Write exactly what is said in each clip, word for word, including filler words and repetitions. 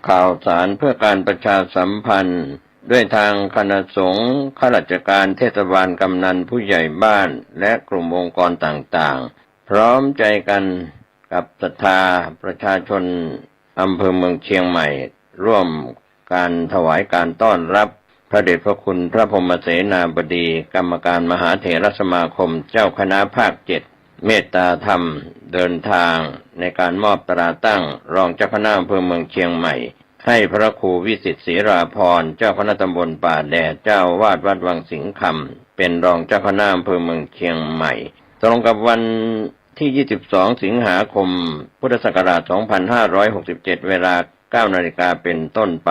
ข่าวสารเพื่อการประชาสัมพันธ์ ด้วยทางคณะสงฆ์ ข้าราชการเทศบาล กำนัน ผู้ใหญ่บ้าน และกลุ่มองค์กรต่างๆ พร้อมใจกันกับศรัทธาประชาชนอำเภอเมืองเชียงใหม่ ร่วมการถวายการต้อนรับพระเดชพระคุณพระพรหมเสนาบดี กรรมการมหาเถรสมาคม เจ้าคณะภาคเจ็ด เมตตาธรรม เดินทางในการมอบตราตั้งรองเจ้าคณะอำเภอเมืองเชียงใหม่ ให้พระครูวิสิทธิ์ ศิราภรณ์ เจ้าคณะตำบลป่าแดด เจ้าอาวาสวัดวังสิงห์คำ เป็นรองเจ้าคณะอำเภอเมืองเชียงใหม่ ตรงกับวันที่ ยี่สิบสอง สิงหาคม พุทธศักราช สองพันห้าร้อยหกสิบเจ็ด เวลา เก้านาฬิกาเป็นต้นไป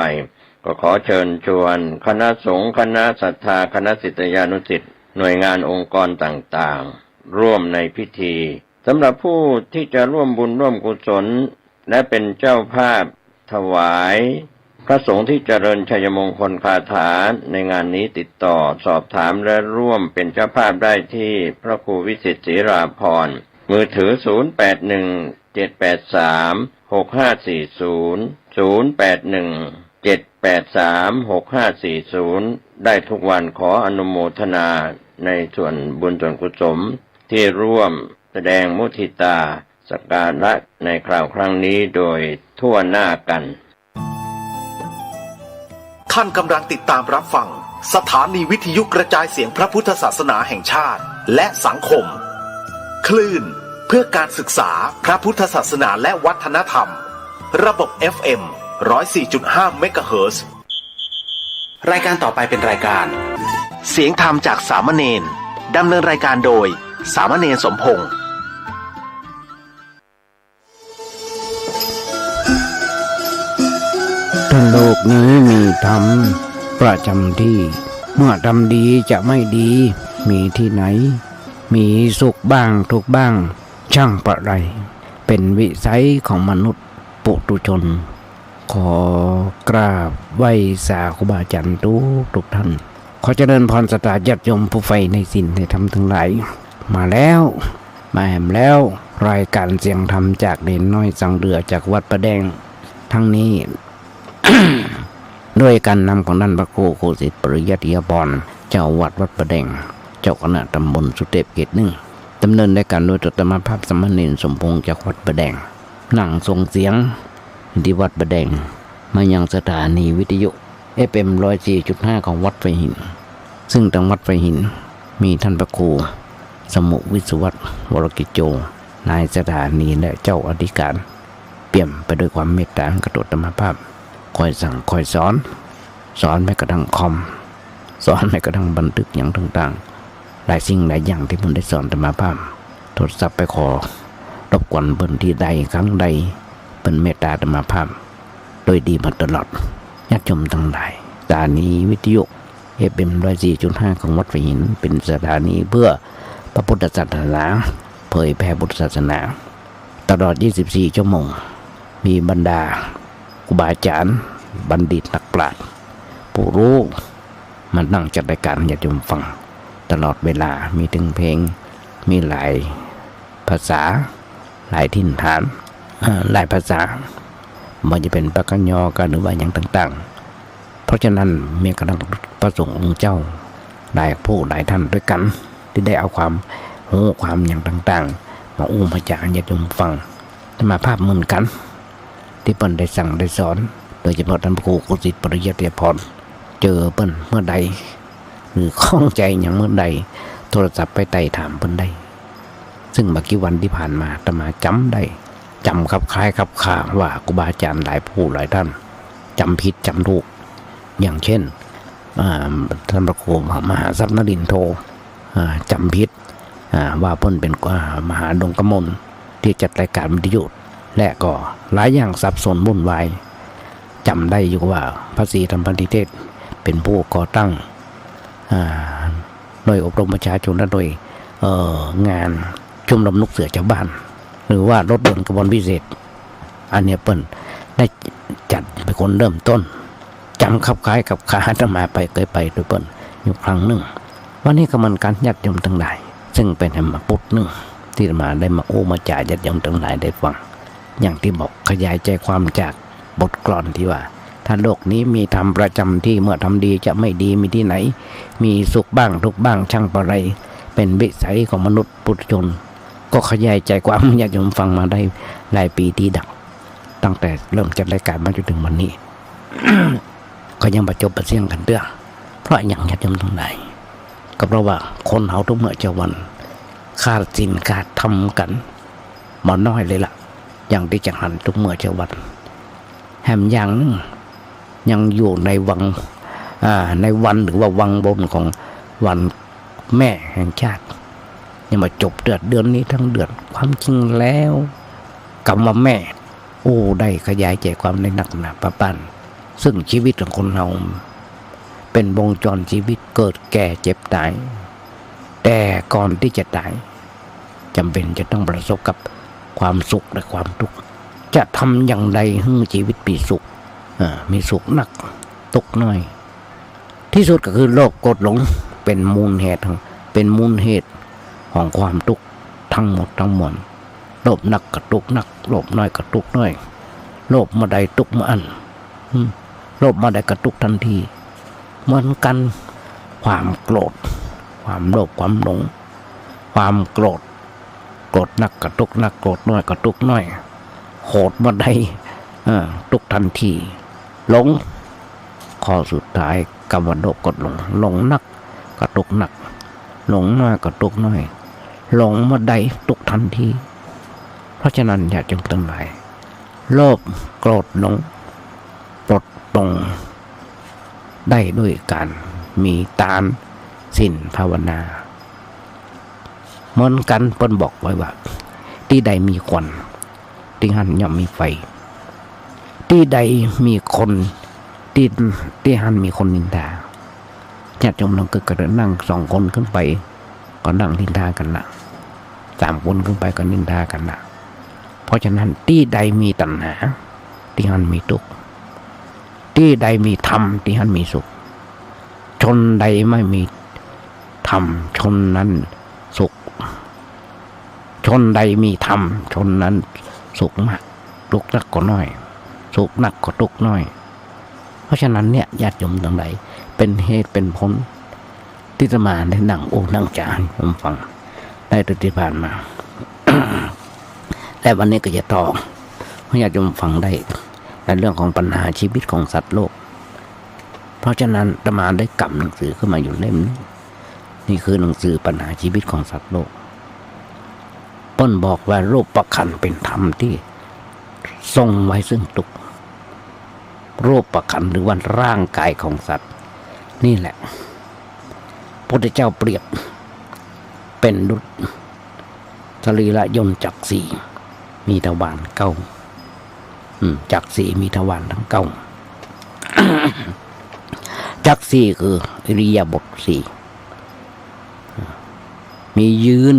ก็ขอเชิญชวนคณะสงฆ์ คณะศรัทธา คณะศิษยานุศิษย์ หน่วยงานองค์กรต่างๆ ร่วมในพิธี สำหรับผู้ที่จะร่วมบุญร่วมกุศล และเป็นเจ้าภาพถวายพระสงฆ์ที่เจริญชัยมงคลคาถาในงานนี้ ติดต่อสอบถามและร่วมเป็นเจ้าภาพได้ที่พระครูวิสิทธิ์ ศิราภรณ์ มือถือ ศูนย์แปดหนึ่ง เจ็ดแปดสาม หกห้าสี่ศูนย์ ศูนย์แปดหนึ่ง เจ็ดแปดสาม หกห้าสี่ศูนย์ ได้ทุกวัน ขออนุโมทนาในส่วนบุญส่วนกุศลที่ร่วมแสดงมุทิตาสักการะในคราวครั้งนี้โดยทั่วหน้ากัน ท่านกำลังติดตามรับฟังสถานีวิทยุกระจายเสียงพระพุทธศาสนาแห่งชาติและสังคม คลื่นเพื่อการศึกษาพระพุทธศาสนาและวัฒนธรรม ระบบ เอฟเอ็ม ร้อยสี่จุดห้า เมกะเฮิรตซ์ รายการต่อไปเป็นรายการ เสียงธรรมจากสามเณร ดำเนินรายการโดย สามเณรสมพงษ์ ถ้าโลกนี้มีธรรมประจำที่ เมื่อทำดีจะไม่ดีมีที่ไหน มีสุขบ้างทุกข์บ้างช่างประไร เป็นวิสัยของมนุษย์ปุถุชน ขอกราบไหว้สาครูบาอาจารย์ทุกทุกท่าน ขอเจริญพรศรัทธาญาติโยมผู้ใฝ่ในศีลในธรรมทั้งหลาย มาแล้ว มาแหมแล้ว รายการเสียงธรรมจากเณรน้อยสังเดือจากวัดป่าแดง ทั้งนี้ ด้วยการนำของท่านพระครูโคสิตปริยัติยภรณ์ เจ้าวัดวัดป่าแดง เจ้าคณะตำบลสุเทพเขตหนึ่ง ดำเนินรายการโดยอาตมาภาพสามเณรสมพงษ์จากวัดป่าแดง นั่งส่งเสียงที่วัดป่าแดง มายังสถานีวิทยุ เอฟเอ็ม ร้อยสี่จุดห้า ของวัดไฟหิน ซึ่งทางวัดไฟหินมีท่านพระครูสมุวิศวัตร วรกิจโจ นายสถานีและเจ้าอธิการ เปี่ยมไปด้วยความเมตตาอันกระโดดอาตมาภาพ คอยสั่งคอยสอน สอนแม้กระทั่งคอม สอนแม้กระทั่งบันทึกอย่างต่างๆ หลายสิ่งหลายอย่างที่เปิ้นได้สอนอาตมาภาพ โทรศัพท์ไปขอรบกวนเปิ้นที่ใดครั้งใด เปิ้นเมตตาอาตมาภาพ โดยดีมาตลอด ญาติโยมทั้งหลาย สถานีวิทยุ เอฟเอ็ม ร้อยสี่จุดห้า ของวัดไฟหิน เป็นสถานีเพื่อพระพุทธศาสนา เผยแผ่พุทธศาสนา ตลอด ยี่สิบสี่ ชั่วโมง มีบรรดาครูบาอาจารย์ บัณฑิตนักปราชญ์ ผู้รู้ มานั่งจัดรายการให้ญาติโยมฟัง ตลอดเวลา มีตึงเพลง มีหลายภาษา หลายถิ่นฐาน เอ่อ หลายภาษา บ่ว่าจะเป๋นปากกะยอกั๋น หรือว่าอย่างต่างๆ เพราะฉะนั้น แม้กระทั่งพระสงฆ์องค์เจ้า หลายผู้หลายท่านด้วยกั๋น ตี้ได้เอาความฮู้ความอย่างต่างๆ มาอู้มาจ๋าหื้อญาติโยมฟัง อาตมาภาพเหมือนกั๋น ตี้เปิ้นได้สั่งได้สอน โดยเฉพาะท่านพระครูโคสิตปริยัติยภรณ์ เจอเปิ้นเมื่อใด หรือข้องใจ๋หยังเมื่อใด โทรศัพท์ไปไต่ถามเปิ้นได้ ซึ่งบ่กี่วันตี้ผ่านมา อาตมาจ๋ำได้ จ๋ำคับคล้ายคับคาว่าครูบาอาจารย์หลายผู้หลายท่าน จ๋ำผิดจ๋ำถูก อย่างเช่น อ่า ท่านพระครูมหาทรัพย์นรินทโธ อ่า จ๋ำผิด อ่า ว่าเปิ้นเป๋น อ่า มหาดงกมล ตี้จัดรายการวิทยุ และก็หลายอย่างสับสนวุ่นวาย จ๋ำได้อยู่ว่าพระศรีธรรมพันธิเทศเป๋นผู้ก่อตั้ง อ่า หน่วยอบรมประชาชนและหน่วย เอ่อ งานชมรมลูกเสือชาวบ้าน หรือว่ารถด่วนขบวนพิเศษ อันเนี้ยเปิ้นได้จัดเป๋นคนเริ่มต้น จ๋ำคับคล้ายคับคา อาตมาไป เคยไปด้วยเปิ้นอยู่ครั้งนึ่ง วันนี้ก็เหมือนกั๋น ญาติโยมตังหลาย ซึ่งเป๋นแหมมาปุ๊ดนึ่ง ตี้อาตมาได้มาอู้มาจ๋าญาติโยมตังหลายได้ฟัง อย่างตี้บอกขยายใจความจาก บทกลอนตี้ว่า ถ้าโลกนี้มีธรรมประจ๋ำตี้ เมื่อทำดีจะไม่ดีมีตี้ไหน มีสุขบ้างทุกข์บ้างช่างปะไร เป๋นวิสัยของมนุษย์ปุถุชน ก็ขยายใจความ ญาติโยมฟังมาได้หลายปี๋ตี้ดัก ตั้งแต่เริ่มจัดรายการมาจ๋นเถิงวันนี้ ก็ยังบ่จบบ่เสี้ยงกั๋นเตื้อ เพราะหยัง ญาติโยมตังหลาย ก็เพราะว่าคนเฮาทุกเมื่อเจ๊าวัน ขาดศีลขาดธรรมกั๋นบ่น้อยเลยละ อย่างตี้จะหันทุกเมื่อเจ๊าวัน แหมอย่างนึ่ง ยังอยู่ในวัง อ่า ในวันหรือว่าวังวนของวันแม่แห่งชาติ ยังบ่จบเตื้อ เดือนนี้ทั้งเดือน ความจริงแล้ว กำว่าแม่ โอ้ ได้ขยายใจความได้นักหนาปะป๊าน ซึ่งชีวิตของคนเฮาเป๋นวงจรชีวิต เกิดแก่เจ็บต๋าย แต่ก่อนตี้จะต๋าย จ๋ำเป๋นจะต้องประสบกับความสุขและความตุ๊กข์ จะทำอย่างใดหื้อจีวิตมีสุข อ่า มีสุขนัก ตุ๊กข์น้อย ตี้สุดก็คือโลภโกรธหลง เป๋นมูลเหตุ เป๋นมูลเหตุของความตุ๊กข์ตังหมดตังมวล โลภนักก็ตุ๊กข์นัก โลภน้อยก็ตุ๊กข์น้อย โลภเมื่อใดตุ๊กข์เมื่ออั้น อืม โลภเมื่อใดก็ตุ๊กข์ตันที เหมือนกั๋น ความโกรธ ความโลภ ความหลง ความโกรธ โกรธนักก็ตุ๊กข์นัก โกรธน้อยก็ตุ๊กข์น้อย โหดเมื่อใด เออ ตุ๊กข์ตันที หลง ข้อสุดท้าย กำว่าโลภโกรธหลง หลงนักก็ตุ๊กข์นัก หลงน้อยก็ตุ๊กข์น้อย หลงเมื่อใดตุ๊กข์ตันที เพราะฉะนั้นญาติโยมตังหลาย โลภโกรธหลง ปลดปลงได้ด้วยก๋านมีตาน ศีล ภาวนา เหมือนกั๋น เปิ้นบอกไว้ว่า ตี้ใดมีควัน ตี้หั้นย่อมมีไฟ ตี้ใดมีคน ตี้ ตี้หั้นมีคนนินทา ญาติโยมลองกึ๊ดกั๋นเถอะ นั่งสองคนขึ้นไป ก็นั่งนินทากั๋นละ สามคนขึ้นไปก็นินทากั๋นละ เพราะฉะนั้นตี้ใดมีตัณหา ตี้หั้นมีตุ๊กข์ ตี้ใดมีธรรม ตี้หั้นมีสุข ชนใดไม่มีธรรม ชนนั้นสุข ชนใดมีธรรม ชนนั้นสุขมาก ตุ๊กข์นักก็น้อย สุขนักก็ตุ๊กข์น้อย เพราะฉะนั้นเนี่ย ญาติโยมตังหลาย เป๋นเหตุเป๋นผล ตี้อาตมาได้นั่งอู้นั่งจ๋าหื้อโยมฟัง ในอาทิตย์ตี้ผ่านมา และวันนี้ก็จะต่อหื้อญาติโยมฟังได้ ในเรื่องของปัญหาจีวิตของสัตว์โลก เพราะฉะนั้นอาตมาได้กำหนังสือขึ้นมาอยู่เล่มนึ่ง นี่คือหนังสือปัญหาจีวิตของสัตว์โลก เปิ้นบอกว่ารูปขันธ์เป๋นธรรมตี้ทรงไว้ซึ่งตุ๊กข์ รูปขันธ์หรือว่าร่างกายของสัตว์ นี่แหละ พุทธเจ้าเปรียบเป๋นดุจสรีระยนต์จักรสี่ มีทวารเก้า อืม จักรสี่มีทวารตังเก้า จักรสี่คืออิริยาบถสี่ มียืน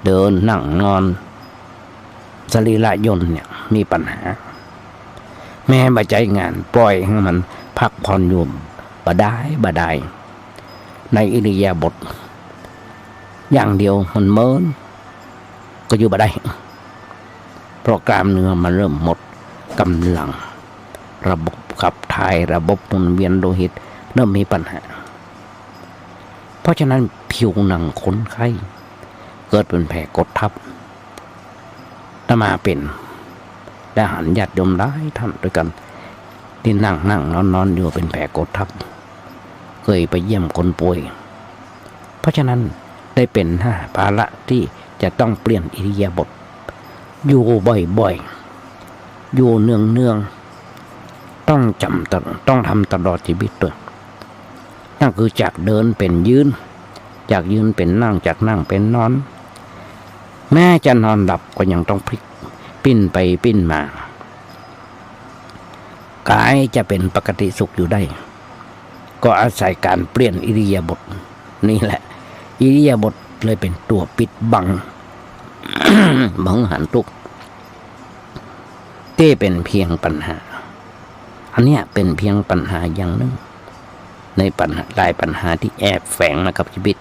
เดิน นั่ง นอน สรีระยนต์เนี่ยมีปัญหา แม้บ่ใจ๊งาน ปล่อยหื้อมันพักผ่อนอยู่บ่ดายบ่ดาย ในอิริยาบถอย่างเดียวมันเมิน ก็อยู่บ่ได้ เพราะกล้ามเนื้อมันเริ่มหมดกำลัง ระบบขับถ่าย ระบบหมุนเวียนโลหิตเริ่มมีปัญหา เพราะฉะนั้นผิวหนังคนไข้เกิดเป๋นแผลกดทับ อาตมาเป๋น และหันญาติโยมหลายท่านด้วยกั๋น ตี้นั่งนั่งนอนนอนอยู่เป๋นแผลกดทับ เกยไปเยี่ยมคนป่วย เพราะฉะนั้นได้เป๋นหน้าภาระตี้จะต้องเปลี่ยนอิริยาบถ อยู่บ่อยๆ อยู่เนืองๆ ต้องจ๋ำตะ- ต้องทำตลอดจีวิตด้วย นั่นคือจากเดินเป๋นยืน จากยืนเป๋นนั่ง จากนั่งเป๋นนอน แม้จะนอนหลับก็ยังต้องพลิกปิ้นไปปิ้นมา ก๋ายจะเป๋นปกติสุขอยู่ได้ ก็อาศัยก๋านเปลี่ยนอิริยาบถ นี่แหละ อิริยาบถเลยเป๋นตั๋วปิดบัง บ่หื้อหันตุ๊กข์ ตี้เป๋นเพียงปัญหา อันเนี้ยเป๋นเพียงปัญหาอย่างนึ่ง ในปัญหา หลายปัญหาตี้แอบแฝงมากับจีวิต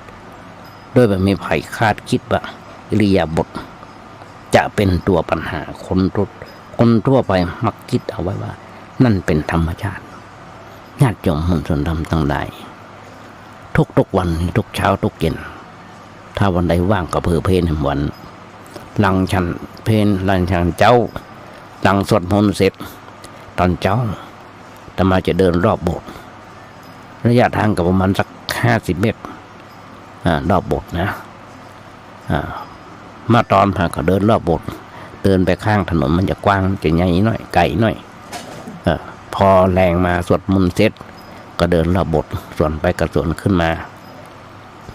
โดยบ่มีใผคาดกึ๊ดว่าอิริยาบถจะเป๋นตั๋วปัญหา คนทั่ว- คนทั่วไปมักกึ๊ดเอาไว้ว่า นั่นเป๋นธรรมชาติ ญาติโยมมวลชนธรรมตังหลาย ทุกๆ วัน ทุกเช้า ทุกเย็น ถ้าวันใดว่างก็เผลอเพลในวัน หลังฉันเพล หลังฉันเจ๊า หลังสวดมนต์เสร็จ ตอนเจ๊า อาตมาจะเดินรอบโบสถ์ ระยะทางก็ประมาณสักห้าสิบเมตร อ่า รอบโบสถ์นะ อ่า มาต๋อนพระก็เดินรอบโบสถ์ เดินไปข้างถนนมันจะกว้าง จะใหญ่หน้อย ไกลหน้อย เออ พอแลงมาสวดมนต์เสร็จ ก็เดินรอบโบสถ์ สวนไปก็สวนขึ้นมา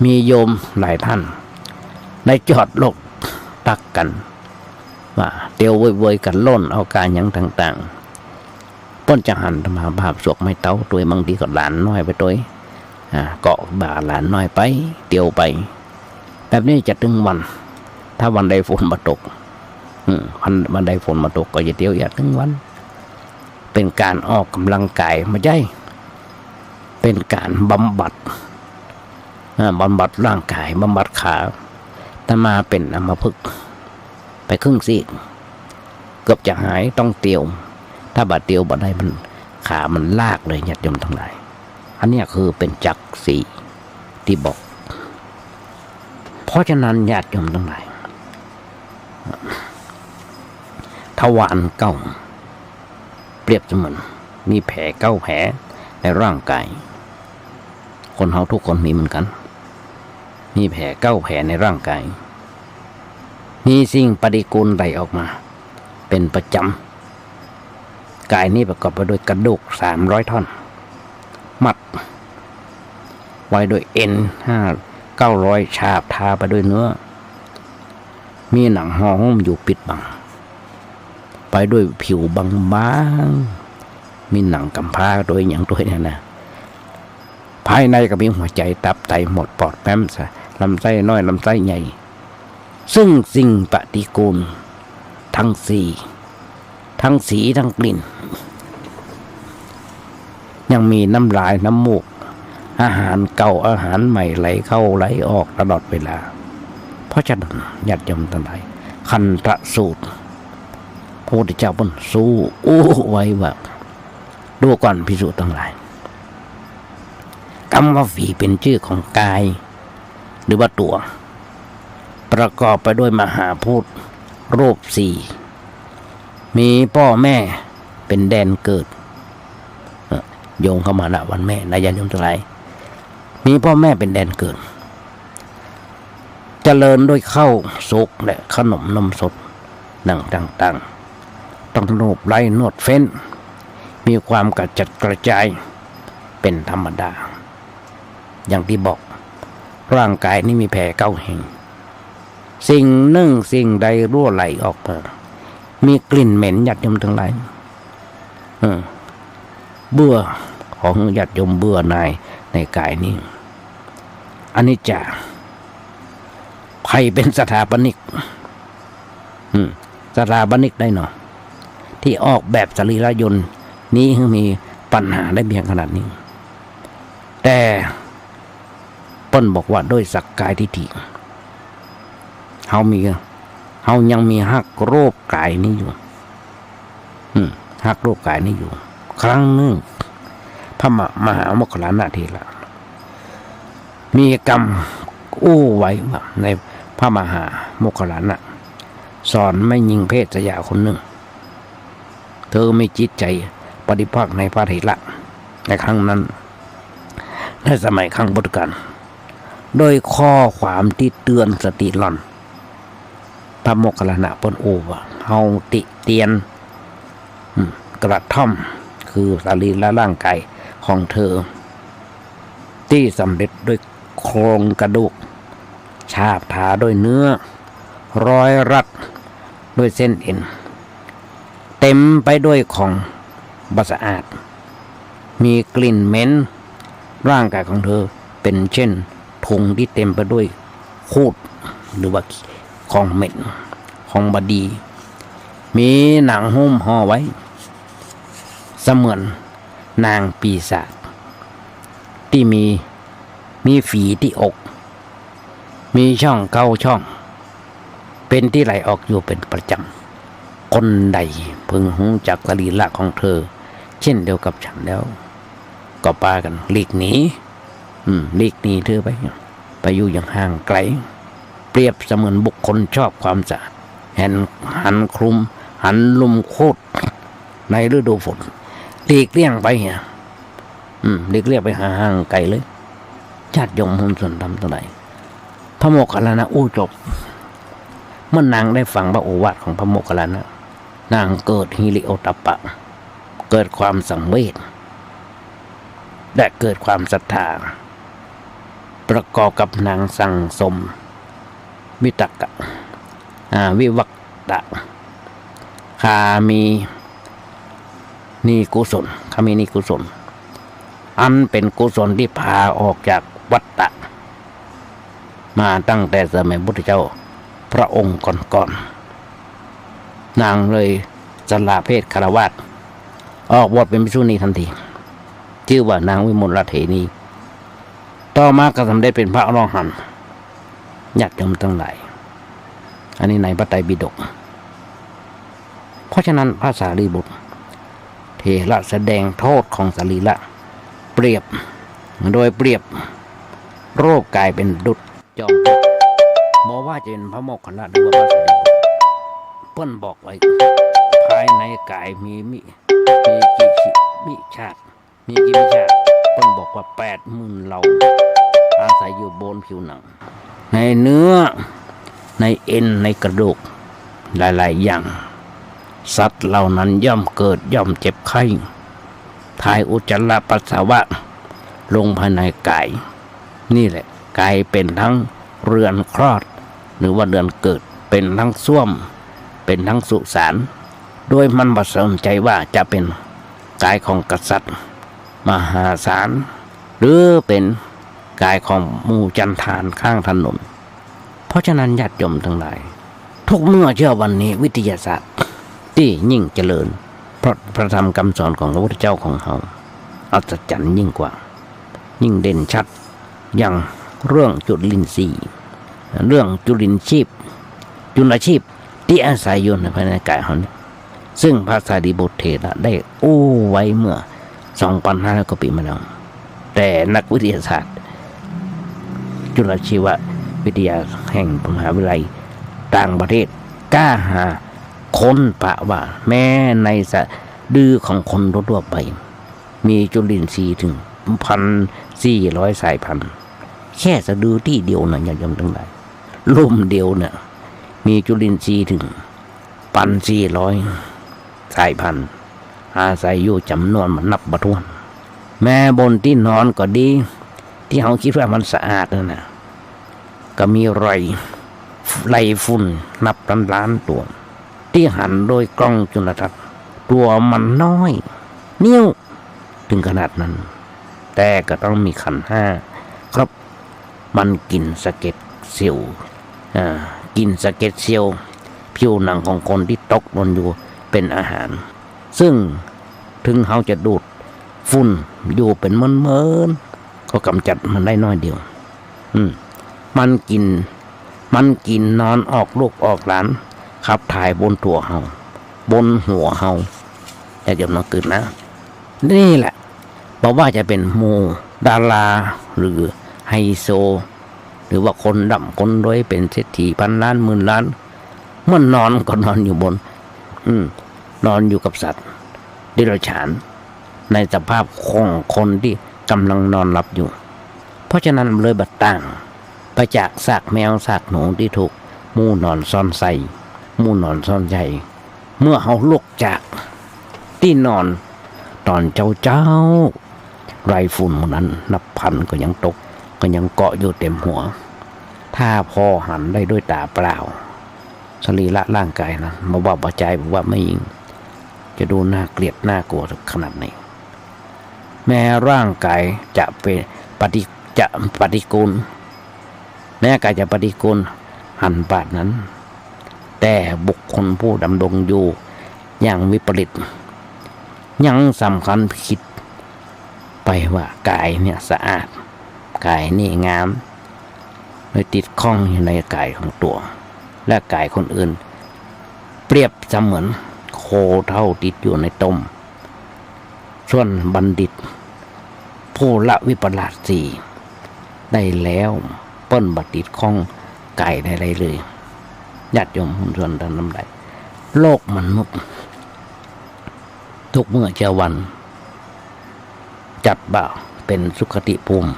มีโยมหลายท่าน ได้จอดรถตักกั๋น ว่าเตียวเวยๆ กั๋นล่นเอาก๋านหยังต่างๆ เปิ้นจะหันอาตมาภาพสวกไม้เต๊าตวย บางทีก็หลานน้อยไปตวย อ่า เกาะบ่าหลานน้อยไป เตียวไป แบบนี้จะตึงวัน ถ้าวันใดฝนบ่ตก อืม วัน วันใดฝนบ่ตกก็จะเตียวอย่างตึงวัน เป๋นก๋านออกก๋ำลังกาย บ่ใจ้ เป๋นก๋านบำบัด อ่า บำบัดร่างกาย บำบัดขา อาตมาเป๋นอัมพฤกษ์ไปครึ่งซีก เกือบจะหาย ต้องเตียว ถ้าบ่าเตียวบ่ได้ มัน ขามันลากเลย ญาติโยมตังหลาย อันเนี้ยคือเป๋นจักรสี่ตี้บอก เพราะฉะนั้นญาติโยมตังหลาย ทวารเก้า เปรียบเสมือนมีแผลเก้าแผลในร่างกาย คนเฮาทุกคนมีเหมือนกั๋น มีแผลเก้าแผลในร่างกาย มีสิ่งปฏิกูลไหลออกมาเป๋นประจ๋ำ ก๋ายนี้ประกอบไปด้วยกระดูกสามร้อยท่อน มัดไว้ด้วยเอ็นห้า เก้าร้อย ฉาบทาไปด้วยเนื้อ มีหนังห่อหุ้มอยู่ปิดบัง ไปด้วยผิวบางๆ มีหนังก๋ำพร้าตวยหยังตวยเนี่ยนะ ภายในก็มีหัวใจ๋ ตับ ไต หมด ปอด แป๊ม ลำไส้น้อย ลำไส้ใหญ่ ซึ่งสิ่งปฏิกูลทั้งสี่ ทั้งสี ทั้งกลิ่น ยังมีน้ำลาย น้ำมูก อาหารเก่า อาหารใหม่ไหลเข้าไหลออกตลอดเวลา เพราะฉะนั้นญาติโยมตังหลาย คันธสูตร พระพุทธเจ้าเปิ้นอู้อู้ไว้ว่า ดูก่อนภิกษุตังหลาย กำว่าฝีเป๋นจื้อของก๋าย หรือว่าตั๋ว ประกอบไปด้วยมหาภูตรูปสี่ มีป้อแม่เป๋นแดนเกิด เอ่อ โยงเข้ามานะ วันแม่นะ ญาติโยมตังหลาย มีป้อแม่เป๋นแดนเกิด เจริญด้วยข้าวสุกและขนมนมสด หนังต่างๆ ต้องลูบไล้นวดเฟ้น มีความกระจัดกระจายเป๋นธรรมดา อย่างตี้บอก ร่างกายนี้มีแผลเก้าแห่ง สิ่งนึ่งสิ่งใดรั่วไหลออกมา มีกลิ่นเหม็น ญาติโยมตังหลาย เออ เบื่อ ขอญาติโยมเบื่อหน่ายในก๋ายนี้ อนิจจา ใผเป๋นสถาปนิก อืม สถาปนิกได้เนาะ ตี้ออกแบบสรีระยนต์นี้หื้อมีปัญหาได้เปียงขนาดนี้ แต่เปิ้นบอกว่าด้วยสักกายทิฏฐิ เฮามี เฮายังมีฮักรูปกายนี้อยู่ อืม ฮักรูปกายนี้อยู่ ครั้งนึ่ง พระมหา มหาโมคคัลลานะเถระ มีกำอู้ไว้ว่า ในพระมหาโมคคัลลานะ สอนแม่ญิงเพศชยาคนนึ่ง เธอมีจิตใจ๋ปฏิภาคในพระเถระ ในครั้งนั้น ในสมัยครั้งพุทธกาล โดยข้อความตี้เตือนสติหล่อน พระโมคคัลลานะเปิ้นอู้ว่า เฮาติเตียน อืม กระท่อม คือสรีระร่างกายของเธอ ตี้สำเร็จด้วยโครงกระดูก ฉาบทาด้วยเนื้อ ร้อยรัดด้วยเส้นเอ็น เต็มไปด้วยของบ่สะอาด มีกลิ่นเหม็น ร่างกายของเธอเป๋นเช่นถุงตี้เต็มไปด้วยครูด หรือว่าของเหม็น ของบ่ดี มีหนังหุ้มห่อไว้ เสมือนนางปีศาจ ตี้มี มีฝีตี้อก มีช่องเก้าช่อง เป๋นตี้ไหลออกอยู่เป๋นประจ๋ำ คนใดพึงฮู้จักสรีระของเธอ เจ้นเดียวกับฉันแล้ว ก็ปากั๋นหลีกหนี อืม หลีกหนีเธอไป ไปอยู่อย่างห่างไกล เปรียบเสมือนบุคคลชอบความสะอาด หัน หันคลุม หันลุ่มโคตรในฤดูฝน หลีกเลี่ยงไปเหีย อืม หลีกเลี่ยงไปหาห่างไกลเลย ญาติโยมพุทธศาสนิกชนตังหลาย พระโมคคัลลานะอู้จบ เมื่อนางได้ฟังพระโอวาทของพระโมคคัลลานะ นางเกิดหิริโอตตัปปะ เกิดความสังเวช และเกิดความศรัทธา ประกอบกับนางสั่งสมวิตกะ อ่า วิวัตตะ คามินีกุศล คามินีกุศล อันเป็นกุศลที่พาออกจากวัฏฏะ มาตั้งแต่สมัยพุทธเจ้าพระองค์ก่อนๆ นางเลยสละเพศฆราวาส ออกบวชเป็นภิกษุณีทันที จื้อว่านางวิมลเถรี ต่อมาก็สำเร็จเป็นพระอรหันต์ ญาติโยมตังหลาย อันนี้ในพระไตรปิฎก เพราะฉะนั้นพระสารีบุตรเถระแสดงโทษของสรีระ เปรียบ โดยเปรียบรูปกายเป็นดุจจอมปลวก บ่ว่าจะเป็นพระโมคคัลลานะหรือว่าพระสารีบุตร เปิ้นบอกไว้ ภายในกายมีมิ มีกิเลส มีกิเลส เปิ้นบอกว่าแปดหมื่นเหล่า อาศัยอยู่บนผิวหนัง ในเนื้อ ในเอ็น ในกระดูก หลายๆ อย่าง สัตว์เหล่านั้นย่อมเกิด ย่อมเจ็บไข้ ถ่ายอุจจาระปัสสาวะลงภายในกาย นี่แหละ กายเป็นทั้งเรือนคลอด หรือว่าเรือนเกิด เป็นทั้งส้วม เป็นทั้งสุสาน โดยมันบ่สนใจว่าจะเป็นกายของกษัตริย์มหาศาล หรือเป็นกายของหมู่จันทานข้างถนน เพราะฉะนั้นญาติโยมตังหลาย ทุกเมื่อเชื่อวันนี้วิทยาศาสตร์ตี้ยิ่งเจริญ เพราะพระธรรมคำสอนของพระพุทธเจ้าของเฮาอัศจรรย์ยิ่งกว่า ยิ่งเด่นชัด อย่างเรื่องจุลินทรีย์ เรื่องจุลินชีพ จุลชีพตี้อาศัยอยู่ในภายในกายเฮานี้ ซึ่งพระสารีบุตรเถระได้อู้ไว้เมื่อ สองพันห้าร้อย กว่าปี๋มาแล้ว แต่นักวิทยาศาสตร์ จุลชีววิทยาแห่งมหาวิทยาลัยต่างประเทศ กล้าหาญค้นพบว่าแม้ในสะดือของคนทั่วๆ ไป มีจุลินทรีย์ถึง พันสี่ร้อย สายพันธุ์ แค่สะดือตี้เดียวนะ ญาติโยมตังหลาย ลุ่มเดียวเนี่ย มีจุลินทรีย์ถึง พันสี่ร้อย สายพันธุ์ อาศัยอยู่จ๋ำนวนบ่นับบ่ถ้วน แม้บนตี้นอนก็ดี ตี้เฮาคิดว่ามันสะอาดนั่นนะ ก็มีไร ไรฝุ่นนับล้านๆ ตั๋ว ตี้หันโดยกล้องจุลทรรศน์ ตั๋วมันน้อย นิ้ว ถึงขนาดนั้น แต่ก็ต้องมีขันธ์ห้าครบ มันกิ๋นสะเก็ดเซลล์ อ่า กิ๋นสะเก็ดเซลล์ผิวหนังของคนตี้ตกหล่นอยู่เป็นอาหาร ซึ่งถึงเฮาจะดูดฝุ่นอยู่เป็นเมินๆ ก็กำจัดมันได้น้อยเดียว อืม มันกิ๋น มันกิ๋นนอนออกลูกออกหลาน ขับถ่ายบนตั๋วเฮา บนหัวเฮา ญาติโยมลองกึ๊ดนะ นี่แหละ บ่ว่าจะเป๋นหมู่ดาราหรือไฮโซ หรือว่าคนร่ำคนรวยเป๋นเศรษฐีพันล้านหมื่นล้าน เมื่อนอนก็นอนอยู่บน อืม นอนอยู่กับสัตว์เดรัจฉาน ในสภาพของคนตี้ก่ำลังนอนหลับอยู่ เพราะฉะนั้นเลยบ่ต่างไปจากซากแมวซากหนูตี้ถูกหมู่หนอนซ่อนใส่ หมู่หนอนซ่อนใย เมื่อเฮาลุกจากตี้นอนต๋อนเจ๊าๆ ไรฝุ่นหมู่นั้นนับพันก็ยังตก ก็ยังเกาะอยู่เต็มหัว ถ้าพอหันได้ด้วยต๋าเปล่า สรีระร่างกายนะ บ่ว่าบ่จาย บ่ว่าแม่ญิง จะดูน่าเกลียดน่ากลัวขนาดไหน แม้ร่างกายจะเป๋นปฏิ จะปฏิกูล แม้กายจะปฏิกูลหันปานนั้น แต่บุคคลผู้ดำรงอยู่อย่างวิปริต ยังสำคัญผิดไปว่ากายเนี่ยสะอาด กายนี่งาม เลยติดข้องอยู่ในกายของตั๋ว และกายคนอื่น เปรียบเสมือนโคเถ้าติดอยู่ในต้ม ส่วนบัณฑิต ผู้ละวิปลาสสี่ได้แล้ว เปิ้นบ่ติดข้องใจ๋ใดๆ เลย ญาติโยมส่วนต้านตังหลาย โลกมนุษย์ ทุกเมื่อเช้าวัน จัดว่าเป๋นสุคติภูมิ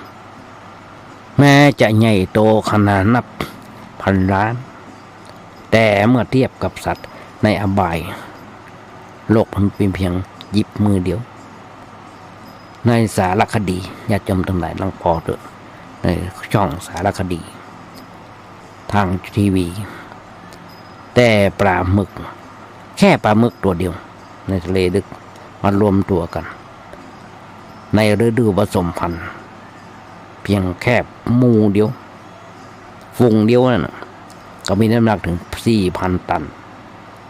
แม้จะใหญ่โตขนาดนับพันล้าน แต่เมื่อเทียบกับสัตว์ในอบาย โลกมันเป๋นเพียงหยิบมือเดียว ในสารคดี ญาติโยมตังหลายลองผ่อเต๊อะ ในช่องสารคดี ทางทีวี แต่ป๋าหมึก แค่ป๋าหมึกตั๋วเดียว ในทะเลลึก มารวมตั๋วกั๋น ในฤดูผสมพันธุ์ เพียงแค่หมู่เดียว ฝูงเดียวนั่นน่ะ ก็มีน้ำหนักถึงสี่พันตัน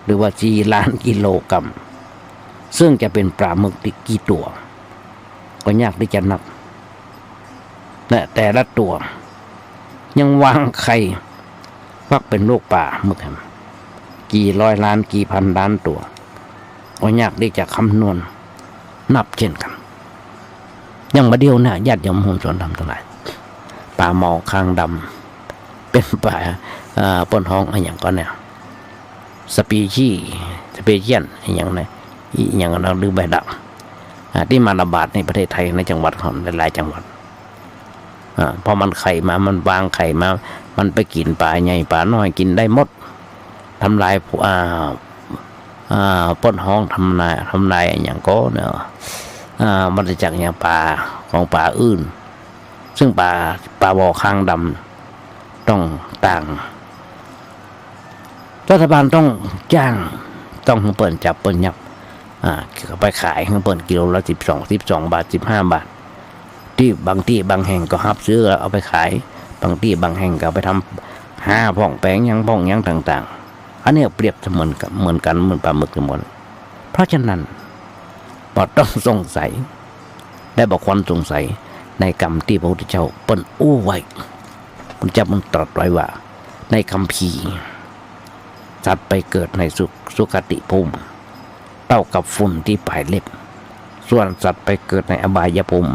หรือว่าสี่ล้านกิโลกรัม ซึ่งจะเป๋นป๋าหมึกตี้กี่ตั๋ว ก็ยากตี้จะนับ และแต่ละตั๋ว ยังวางไข่ฟักเป๋นลูกป๋าหมึกแหม กี่ร้อยล้าน กี่พันล้านตั๋ว ก็ยากตี้จะคำนวณนับเช่นกั๋น อย่างบ่าเดี่ยวนี้ ญาติโยมโฮมสวนธรรมตังหลาย ป๋าหมอคางดำ เป๋นป๋า เอ่อ เปิ้นฮ้องอะหยังก่อเนี่ย สปีชี สปีเชียล อะหยังนะ อะหยังนะ ลืมไปละ อ่า ตี้มาระบาดในประเทศไทย ในจังหวัดของหลายๆ จังหวัด อ่า พอมันไข่มา มันวางไข่มา มันไปกิ๋นป๋าใหญ่ป๋าน้อย กิ๋นได้หมด ทำลาย อ่า อ่า เปิ้นฮ้องทำลาย ทำลายอะหยังก่อเนี่ย อ่า วัฏจักรอย่างป๋า ของป๋าอื่น ซึ่งป๋า ป๋าหมอคางดำ ต้องต่าง รัฐบาลต้องจ้าง ต้องหื้อเปิ้นจับเปิ้นยับ อ่า เอาไปขายหื้อเปิ้นกิโลละสิบสอง สิบสองบาท สิบห้าบาท ตี้บางตี้บางแห่งก็ฮับซื้อเอาไปขาย บางตี้บางแห่งก็เอาไปทำห้าพ่องแป๋งหยังพ่องหยังต่างๆ อันนี้เปรียบเสมือนกับ เหมือนกั๋น เหมือนป๋าหมึกเสมือน เพราะฉะนั้น บ่ต้องสงสัย และบ่ควรสงสัยในกำตี้พระพุทธเจ้าเปิ้นอู้ไว้ พระพุทธเจ้าเปิ้นตรัสไว้ว่า ในคัมภีร์ สัตว์ไปเกิดในสุ สุคติภูมิ เต้ากับฝุ่นตี้ป๋ายเล็บ ส่วนสัตว์ไปเกิดในอบายภูมิ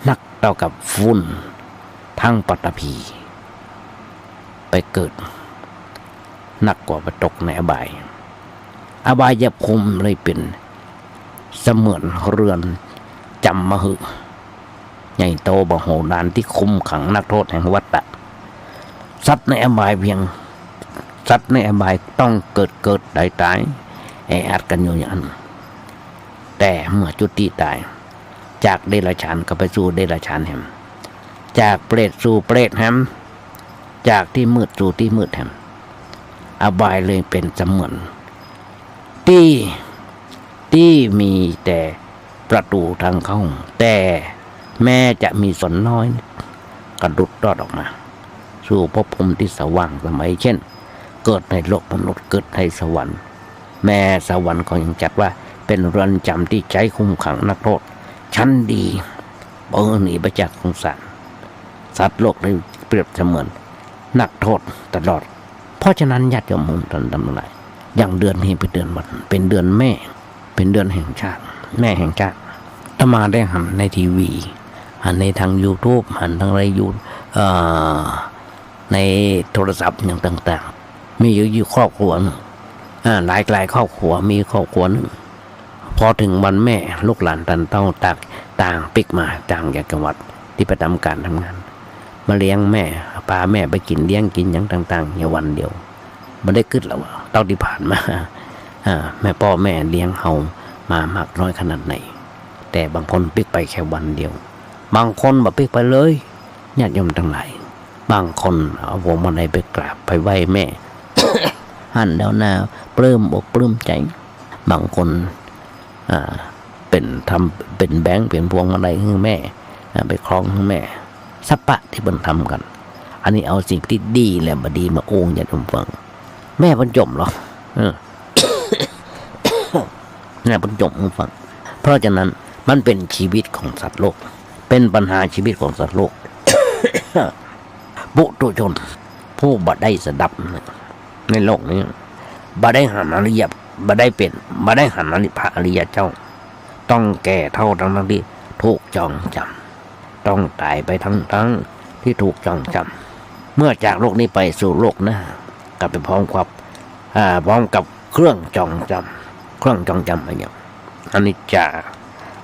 นักเต้ากับฝุ่นทั้งปฐพี ไปเกิด นักกว่าไปตกในอบาย อบายภูมิเลยเป๋นเสมือนเรือนจ๋ำมะหือ ใหญ่โตมโหฬารตี้คุมขังนักโทษแห่งวัฏฏะ สัตว์ในอบายเพียง สัตว์ในอบายต้องเกิดเกิดต๋ายต๋าย แออัดกั๋นอยู่อย่างนั้น แต่เมื่อจุติต๋าย จากเดรัจฉานก็ไปสู่เดรัจฉานแหม จากเปรตสู่เปรตแหม จากตี้มืดสู่ตี้มืดแหม อบายเลยเป๋นเสมือนตี้ ตี้มีแต่ประตู๋ตางเข้า แต่แม้จะมีส่วนน้อย ก็หลุดรอดออกมา สู่ภพภูมิตี้สว่างไสว เช่น เกิดในโลกมนุษย์ เกิดในสวรรค์ แม้สวรรค์ก็ยังจัดว่าเป๋นเรือนจ๋ำตี้ใจ๊คุมขังนักโทษ ชั้นดี เป๋นหนีไปจากสงสาร สัตว์โลกเลยเปรียบเสมือนนักโทษตลอด เพราะฉะนั้นญาติโยมโฮมสวนธรรมตังหลาย อย่างเดือนนี้เป๋นเดือนวัน เป๋นเดือนแม่ เป๋นเดือนแห่งชาติ แม่แห่งชาติ อาตมาได้หันในทีวี หันในตางยูทูบ หันตางในยู เอ่อ ในโทรศัพท์อย่างต่างๆ มีอยู่ อยู่ครอบครัวนึ่ง อ่า หลายๆ ครอบครัว มีครอบครัวนึ่ง พอเถิงวันแม่ ลูกหลานต้านเต้าต่าง ต่างปิ๊กมา ต่างจากจังหวัดตี้ไปทำก๋านทำงาน มาเลี้ยงแม่ ปาแม่ไปกิ๋นเลี้ยงกิ๋นหยังต่างๆ อยู่วันเดียว บ่ได้กึ๊ดแล้วว่า เต้าตี้ผ่านมา อ่า แม่ ป้อแม่เลี้ยงเฮามามากน้อยขนาดไหน แต่บางคนปิ๊กไปแค่วันเดียว บางคนบ่ปิ๊กไปเลย ญาติโยมตังหลาย บางคนเอาพวงมาลัยไปกราบไปไหว้แม่ หันแล้วหน้าปลื้มอกปลื้มใจ๋ บางคน อ่า เป๋นทำ เป๋นแบงก์ เป๋นพวงมาลัยหื้อแม่ อ่า ไปคล้องหื้อแม่ สะปะตี้เปิ้นทำกั๋น อันนี้เอาสิ่งตี้ดีและบ่ดีมาอู้ญาติโยมฟัง แม่เปิ้นจ๋มเหรอ เออ แม่เปิ้นจ๋มหื้อฟัง เพราะฉะนั้นมันเป๋นชีวิตของสัตว์โลก เป๋นปัญหาชีวิตของสัตว์โลก ปุถุชน ผู้บ่ได้สดับนะ ในโลกนี้ บ่ได้หันอริยะ บ่ได้เป๋น บ่ได้หันอริ พระอริยะเจ้า ต้องแก่เฒ่าตังๆ ตี้ถูกจองจำ ต้องต๋ายไปตังๆ ตี้ถูกจองจำ เมื่อจากโลกนี้ไปสู่โลกหน้า ก็ไปพร้อมกับ อ่า พร้อมกับเครื่องจองจำ เครื่องจองจำอะหยัง อนิจจา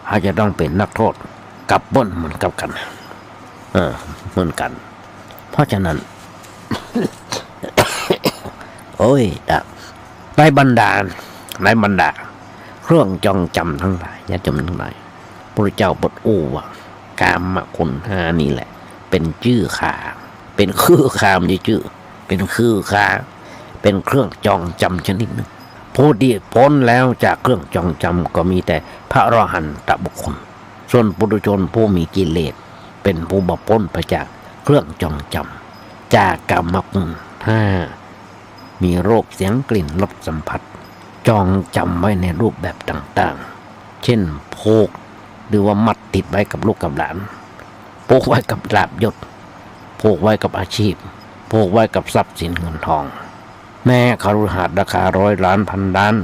เฮาจะต้องเป๋นนักโทษกับเปิ้นเหมือนกับกั๋น เออ เหมือนกั๋น เพราะฉะนั้น โอ้ย ในบรรดา ในบรรดา เครื่องจองจำตังหลาย ญาติโยมตังหลาย พระพุทธเจ้าเปิ้นอู้ว่า กามคุณห้านี่แหละ เป๋นจื้อฆ่า เป๋นคือฆ่า บ่ใจ้จื้อ เป๋นคือฆ่า เป๋นเครื่องจองจำชนิดนึ่ง ผู้ตี้ป๊นแล้วจากเครื่องจองจำก็มีแต่พระอรหันตบุคคล ส่วนปุถุชนผู้มีกิเลส เป๋นผู้บ่ป๊นไปจากเครื่องจองจำ จากกามคุณห้า มีรูป เสียง กลิ่น รส สัมผัส จองจำไว้ในรูปแบบต่างๆ เช่น ผูก หรือว่ามัดติดไว้กับลูกกับหลาน ผูกไว้กับลาภยศ ผูกไว้กับอาชีพ ผูกไว้กับทรัพย์สินเงินทอง แม้คฤหาสน์ราคาร้อยล้านพันล้าน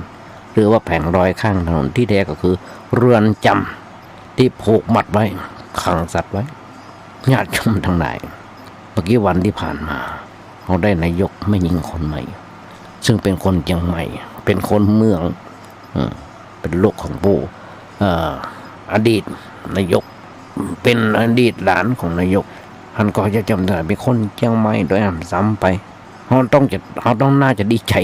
หรือว่าแผงลอยข้างถนน ตี้แท้ก็คือเรือนจำตี้ผูกมัดไว้ ขังสัตว์ไว้ ญาติโยมตังหลาย เมื่อกี้วันตี้ผ่านมา เฮาได้นายกแม่ญิงคนใหม่ ซึ่งเป๋นคนเจียงใหม่ เป๋นคนเมือง อืม เป๋นลูกของผู้ เอ่อ อดีตนายก เป๋นอดีตหลานของนายก หันก่อญาติโยมตังหลาย เป๋นคนเจียงใหม่โดยซ้ำไป เฮาต้องจะ เฮาต้องน่าจะดีใจ๋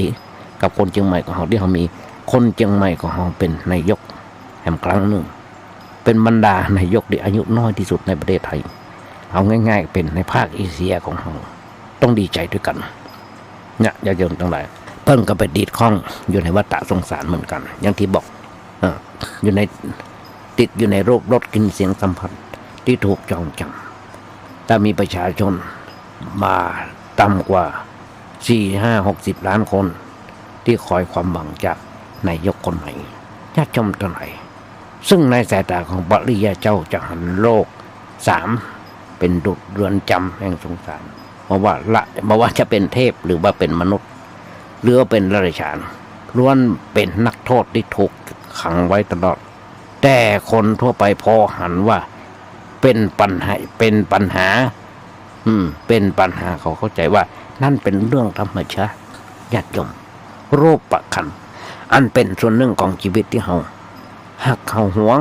กับคนเจียงใหม่ของเฮา ตี้เฮามีคนเจียงใหม่ของเฮาเป๋นนายกแหมครั้งนึ่ง เป๋นบรรดานายกตี้อายุน้อยตี้สุดในประเทศไทย เอาง่ายๆ เป๋นในภาคเอเชียของเฮา ต้องดีใจ๋ตวยกั๋น เนี่ย ญาติโยมตังหลาย เปิ้นก็ไปติดข้องอยู่ในวัฏฏะสงสารเหมือนกั๋น อย่างตี้บอก เอ่อ อยู่ใน ติดอยู่ในรูป รส กลิ่น เสียง สัมผัส ตี้ถูกจองจำ ถ้ามีประชาชนมาต่ำกว่า สี่ ห้า หกสิบ ล้านคน ตี้คอยความหวังจากนายกคนใหม่ ญาติโยมตังหลาย ซึ่งในสายต๋าของพระอริยะเจ้าจะหันโลกสาม เป๋นดุจเรือนจำแห่งสงสาร บ่ว่าละ บ่ว่าจะเป๋นเทพหรือว่าเป๋นมนุษย์ หรือว่าเป๋นเดรัจฉาน ล้วนเป๋นนักโทษตี้ถูกขังไว้ตลอด แต่คนทั่วไปพอหันว่าเป๋นปัญหา เป๋นปัญหา อืม เป๋นปัญหา เขาเข้าใจ๋ว่านั่นเป๋นเรื่องธรรมชาติ ญาติโยม รูปขันธ์ อันเป๋นส่วนนึ่งของจีวิตตี้เฮาฮัก เฮาหวง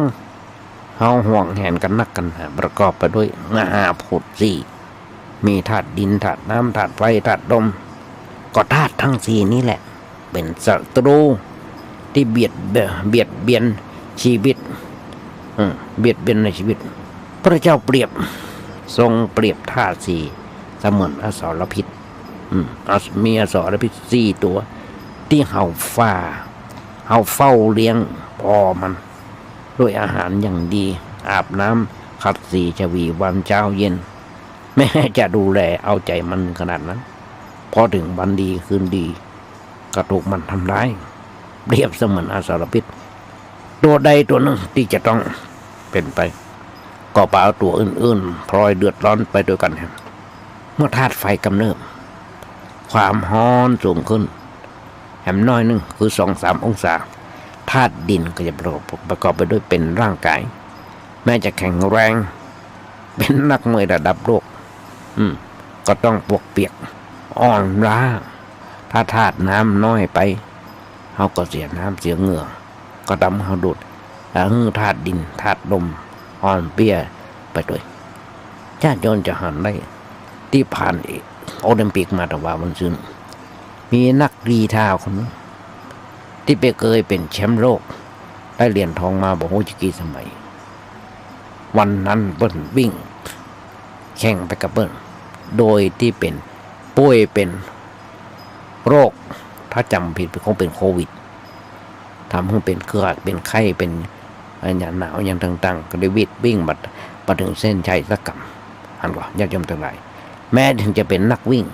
เฮาหวงแหนกั๋นนักกั๋นหนา ประกอบไปด้วยมหาภูตสี่ มีธาตุดิน ธาตุน้ำ ธาตุไฟ ธาตุลม ก็ธาตุตังสี่นี่แหละ เป๋นศัตรูตี้เบียด เบียดเบียนชีวิต อืม เบียดเบียนในชีวิต พระเจ้าเปรียบ ทรงเปรียบธาตุสี่เสมือนอสรพิษ อืม อส- มีอสรพิษสี่ตั๋ว ตี้เฮาฝ่า เฮาเฝ้าเลี้ยงปอมัน ด้วยอาหารอย่างดี อาบน้ำ ขัดสี ฉวีวันเช้าเย็น แม้จะดูแลเอาใจ๋มันขนาดนั้น พอเถิงวันดีคืนดี ก็ถูกมันทำร้าย เปรียบเสมือนอสรพิษ ตั๋วใดตั๋วนึ่งตี้จะต้องเป๋นไป ก็ปาตั๋วอื่นๆ พลอยเดือดร้อนไปตวยกั๋นแหม เมื่อธาตุไฟกำเริบ ความฮ้อนสูงขึ้น แหมน้อยนึ่งคือสองสามองศา ธาตุดินก็จะประกอบ ประกอบไปด้วยเป๋นร่างก๋าย แม้จะแข็งแรง เป๋นนักมวยระดับโลก อืม ก็ต้องปวกเปียก อ่อนล้า ถ้าธาตุน้ำน้อยไป เฮาก็เสียน้ำเสียเหงื่อ ก็ทำหื้อดูด หื้อธาตุดิน ธาตุลม อ่อนเปี้ยไปตวย ญาติโยมจะหันได้ ตี้ผ่านโอลิมปิกมาตะวาวันซืน มีนักกรีฑาคนนึ่ง ตี้เป๋น เกยเป๋นแชมป์โลก ได้เหรียญทองมาบ่ฮู้จักกี่สมัย วันนั้นเปิ้นวิ่งแข่งไปกับเปิ้น โดยตี้เป๋น ป่วยเป๋นโรค ถ้าจ๋ำบ่ผิดคงเป๋นโควิด ทำหื้อเป๋นเกือก เป๋นไข้ เป๋นอะหยังหนาวอะหยังต่างๆ ก็ได้วิ่ง วิ่งมา มาเถิงเส้นชัยสักกำ หันก่อ ญาติโยมตังหลาย แม้เถิงจะเป๋นนักวิ่ง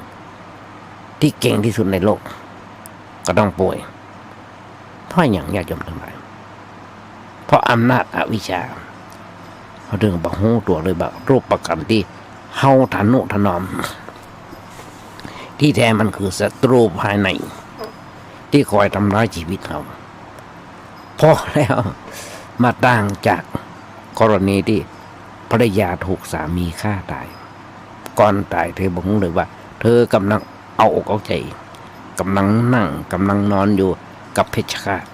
ตี้เก่งตี้สุดในโลก ก็ต้องป่วย เพราะหยัง ญาติโยมตังหลาย เพราะอำนาจอวิชชา เฮาเถิงบ่ฮู้ตั๋วเลยว่า รูปขันธ์ตี้เฮาทะนุถนอม ตี้แท้มันคือศัตรูภายใน ตี้คอยทำร้ายจีวิตเฮา พอแล้ว มาต่างจากกรณีตี้ภรรยาถูกสามีฆ่าต๋าย ก่อนต๋ายเธอบ่ฮู้เลยว่า เธอก่ำลังเอาอกเอาใจ๋ ก่ำลังนั่ง ก่ำลังนอนอยู่กับเพชฌฆาต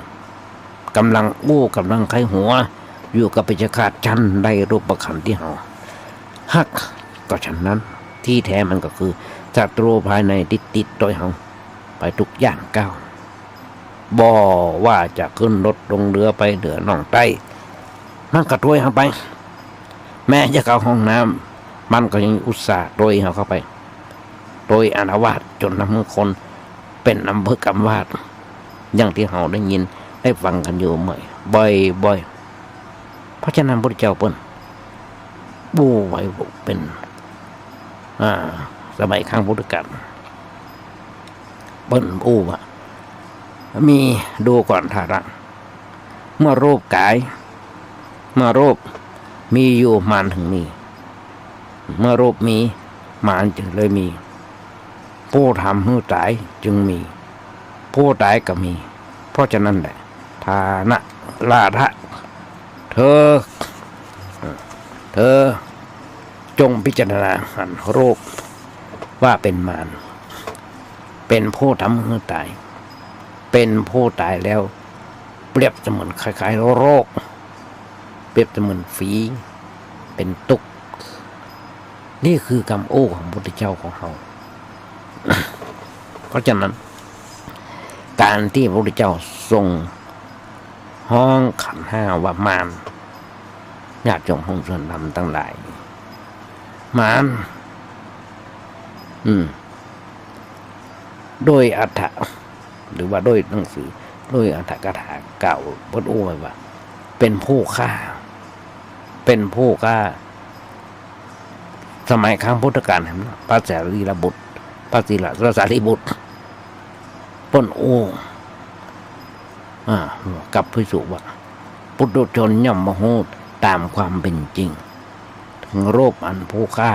ก่ำลังอู้ ก่ำลังใค่หัวอยู่กับเพชฌฆาต จั้นได้รูปขันธ์ตี้เฮาฮัก ก็ฉันนั้น ตี้แต๊มันก็คือศัตรูภายในตี้ติดตวยเฮาไปกู้ย่างก้าว บ่ว่าจะขึ้นรถลงเฮือไปเหนือล่องใต้ มันก็ตวยเฮาไป แม้จะเข้าห้องน้ำ มันก็ยังอุตส่าห์ตวยเฮาเข้าไป ตวยอาละวาดจ๋นทำหื้อคนเป๋นอัมพฤกษ์อัมพาต อย่างตี้เฮาได้ยินได้ฟังกั๋นอยู่เมื่อย บ่อยๆ เพราะฉะนั้นพระพุทธเจ้าเปิ้นอู้ไว้เป๋น อ่า สมัยครั้งพุทธกาล เปิ้นอู้ว่า มี ดูก่อนท่าน เมื่อรูปกาย เมื่อรูปมีอยู่มารถึงมี เมื่อรูปมีมารจึงเลยมี ผู้ทำหื้อต๋ายจึงมี ผู้ต๋ายก็มี เพราะฉะนั้นแหละ ทานะราธะ เธอ เธอจงพิจารณาหันรูปว่าเป๋นมาร เป๋นผู้ทำหื้อต๋าย เป๋นผู้ต๋ายแล้ว เปรียบเสมือนคล้ายๆ โรค เปรียบเสมือนฝี เป๋นตุ๊กข์ นี่คือกำอู้ของพระพุทธเจ้าของเฮา เพราะฉะนั้น ก๋านตี้พระพุทธเจ้าทรงฮ้องขันธ์ห้าว่ามาร ญาติโยมห้องชนธรรมตังหลาย มาร อืม โดยอรรถะ หรือว่าโดยหนังสือ โดยอรรถกถากล่าวเปิ้นอู้ไว้ว่า เป๋นผู้ฆ่า เป๋นผู้ฆ่า สมัยครั้งพุทธกาลหั้น พระสารีบุตร พระศรีละ พระสารีบุตร เปิ้นอู้ อ่า กับภิกษุว่า ปุถุชนย่อมบ่ฮู้ต๋ามความเป๋นจริง ถึงรูปอันผู้ฆ่า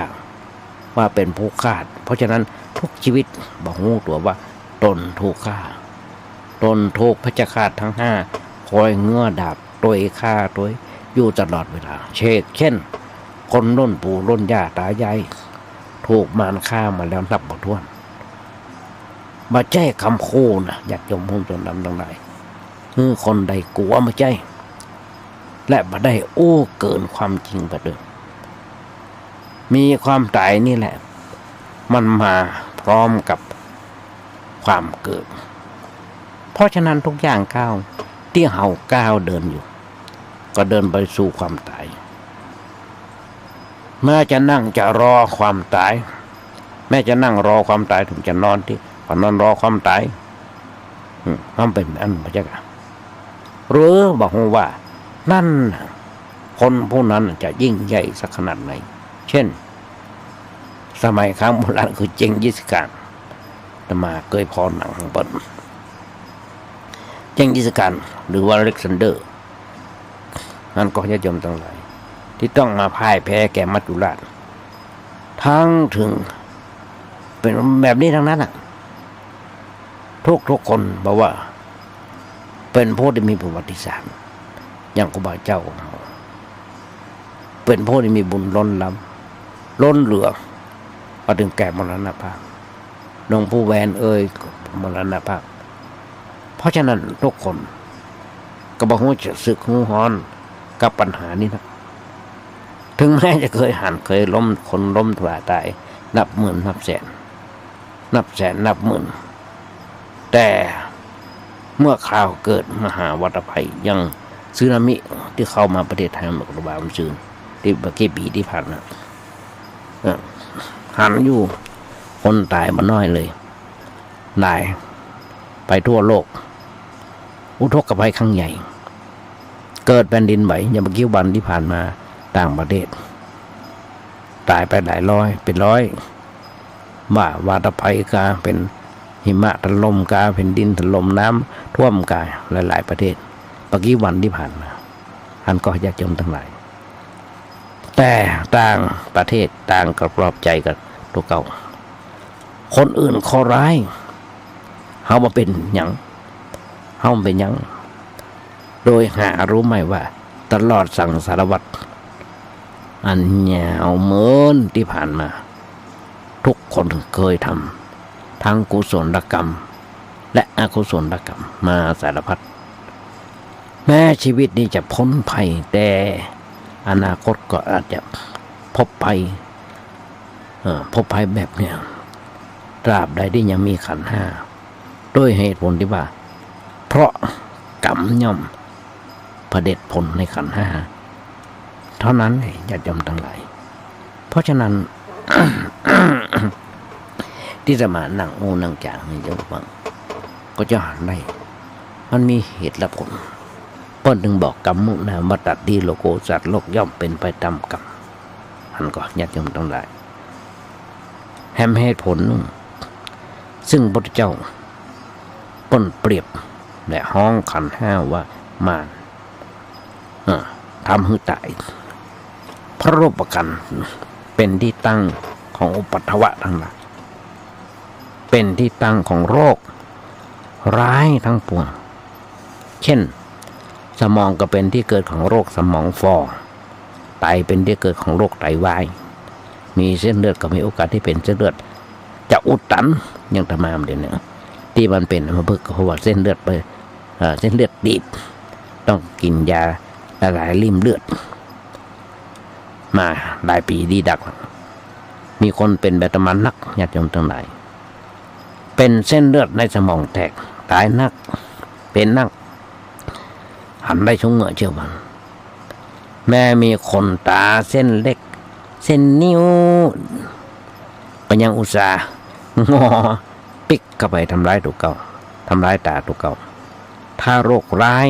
ว่าเป๋นผู้ฆ่า เพราะฉะนั้นทุกชีวิตบ่ฮู้ตั๋วว่าตนถูกฆ่า ตนถูกเพชฌฆาตทั้งห้าคอยเงื้อดาบตวยฆ่าตวยอยู่ตลอดเวลา เชกเช่น คนรุ่นปู่รุ่นย่าต๋ายาย ถูกมารฆ่ามาแล้วนับบ่ถ้วน บ่ใจ้กำขู่นะ ญาติโยมห้องชนธรรมตังหลาย หื้อคนใดกั๋วบ่ใจ้ และบ่ได้อู้เกินความจริงไปด้วย มีความต๋ายนี่แหละ มันมาพร้อมกับความเกิด เพราะฉะนั้นทุกย่างก้าวตี้เฮาก้าวเดินอยู่ ก็เดินไปสู่ความต๋าย แม้จะนั่งจะรอความต๋าย แม้จะนั่งรอความต๋าย เถิงจะนอนตี้ ก็นอนรอความต๋าย อืม มันเป๋นอันบ่ใจ้กะ หรือบ่ฮู้ว่านั่นน่ะ คนผู้นั้นจะยิ่งใหญ่สักขนาดไหน เช่น สมัยครั้งโบราณคือเจงกิสข่าน อาตมาเกยผ่อหนังของเปิ้น เจงกิสข่าน หรือว่าอเล็กซานเดอร์ นั้นก็ญาติโยมตังหลาย ตี้ต้องมาพ่ายแพ้แก่มัจจุราช ตังเถิงเป๋นแบบนี้ตังนั้นน่ะ ทุกๆ คนบอกว่า เป๋นผู้ตี้มีประวัติศาสตร์ อย่างครูบาเจ้าของเฮา เป๋นผู้ตี้มีบุญล้นล้ำ ล้นเหลือ พอเถิงแก่มรณภาพ หลวงปู่แหวนเอ่ย มรณภาพ เพราะฉะนั้นทุกคนก็บ่ฮู้จะสึกฮู้ฮ้อนกับปัญหานี้นะ เถิงแม้จะเกยหันเกยล้ม คนล้มถลายต๋ายนับหมื่นนับแสน นับแสนนับหมื่น แต่เมื่อคราวเกิดมหาวัฏภัย อย่างสึนามิตี้เข้ามาประเทศไทยเมื่อบ่าวันซืน ตี้บ่ากี่ปี๋ตี้ผ่านมา เออ หันอยู่ คนต๋ายบ่น้อยเลย หลาย ไปทั่วโลก อุทกภัยครั้งใหญ่ เกิดแผ่นดินไหว อย่างบ่ากี่วันตี้ผ่านมา ต่างประเทศ ต๋ายไปหลายร้อย เป๋นร้อย ว่าวัฏภัยกา เป๋นหิมะถล่มกา แผ่นดินถล่ม น้ำท่วมกา หลายๆ ประเทศ บ่ากี่วันตี้ผ่านมา อันก็ญาติโยมตังหลาย แต่ต่างประเทศต่างก็ปลอบใจ๋กั๋นตั๋วเก่า คนอื่นเคราะห์ร้าย เฮาบ่เป๋นหยัง เฮาบ่เป๋นหยัง โดยหารู้ไหมว่า ตลอดสังสารวัฏอันยาวเมินตี้ผ่านมา ทุกคนเคยทำทั้งกุศลกรรมและอกุศลกรรมมาสารพัด แม้ชีวิตนี้จะพ้นภัย แต่อนาคตก็อาจจะพบภัย เอ่อ พบภัยแบบเนี้ย ตราบใดที่ยังมีขันธ์ห้า ด้วยเหตุผลที่ว่า เพราะกรรมย่อมผลิตผลในขันธ์ห้าเท่านั้น ญาติโยมทั้งหลาย เพราะฉะนั้น ตี้อาตมานั่งอู้นั่งจ๋าหื้อโยมฟัง ก็จะหันได้ มันมีเหตุและผล เปิ้นจึงบอก กัมมุนาวัตตติโลโก สัตว์โลกย่อมเป็นไปตามกรรม หันก่อ ญาติโยมทั้งหลาย แหมเหตุผลนึ่ง ซึ่งพระพุทธเจ้าเปิ้นเปรียบและฮ้องขันธ์ห้าว่ามาร เอ่อ ทำหื้อต๋าย เพราะรูปขันธ์เป็นตี้ตั้งของอุปัทวะทั้งหลาย เป็นตี้ตั้งของโรคร้ายทั้งปวง เช่น สมองก็เป็นตี้เกิดของโรคสมองฝ่อ ไตเป็นตี้เกิดของโรคไตวาย มีเส้นเลือดก็มีโอกาสตี้เป๋นเส้นเลือดจะอุดตัน อย่างอาตมาเดี๋ยวนี้ ตี้มันเป๋นอัมพฤกษ์ก็เพราะว่าเส้นเลือดไป เอ่อ เส้นเลือดตีบ ต้องกิ๋นยาละลายริ่มเลือด มาหลายปี๋ดีดัก มีคนเป๋นแบบอาตมานัก ญาติโยมทั้งหลาย เป๋นเส้นเลือดในสมองแตก ต๋ายนัก เป๋นนัก หันได้ชุกเมื่อเจ๊าวัน แม้มีคนต๋าเส้นเล็ก เส้นนิ้ว ก็ยังอุตส่าห์งอปิ๊กเข้าไปทำร้ายตั๋วเก่า ทำร้ายต๋าตั๋วเก่า ถ้าโรคร้าย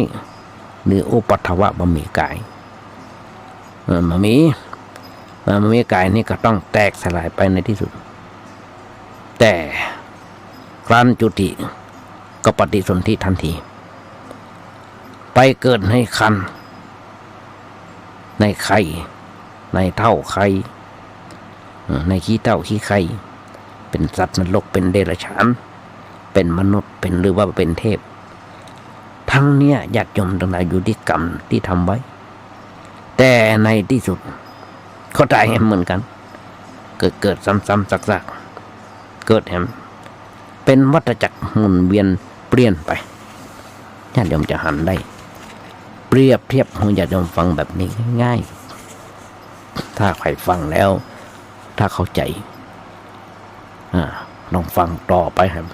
หรืออุปัทวะบ่มีก๋าย เออ บ่มี เออ บ่มีก๋ายนี่ก็ต้องแตกสลายไปในตี้สุด แต่ครั้นจุติก็ปฏิสนธิทันที ไปเกิดในครรภ์ ในไข่ ในเถ้าไข่ เออ ในขี้เถ้าขี้ไข่ เป๋นสัตว์นรก เป๋นเดรัจฉาน เป๋นมนุษย์ เป๋น หรือว่าเป๋นเทพ ทั้งเนี้ยญาติโยมตังหลายอยู่ตี้กรรมตี้ทำไว้ แต่ในตี้สุดก็ต๋ายแหมเหมือนกั๋น เกิด เกิดซ้ำๆ ซากๆ เกิดแหม เป๋นวัฏจักรหมุนเวียนเปลี่ยนไป ญาติโยมจะหันได้ เปรียบเทียบหื้อญาติโยมฟังแบบนี้ง่ายๆ ถ้าใผฟังแล้ว ถ้าเข้าใจ๋ อ่า ลองฟังต่อไปครับ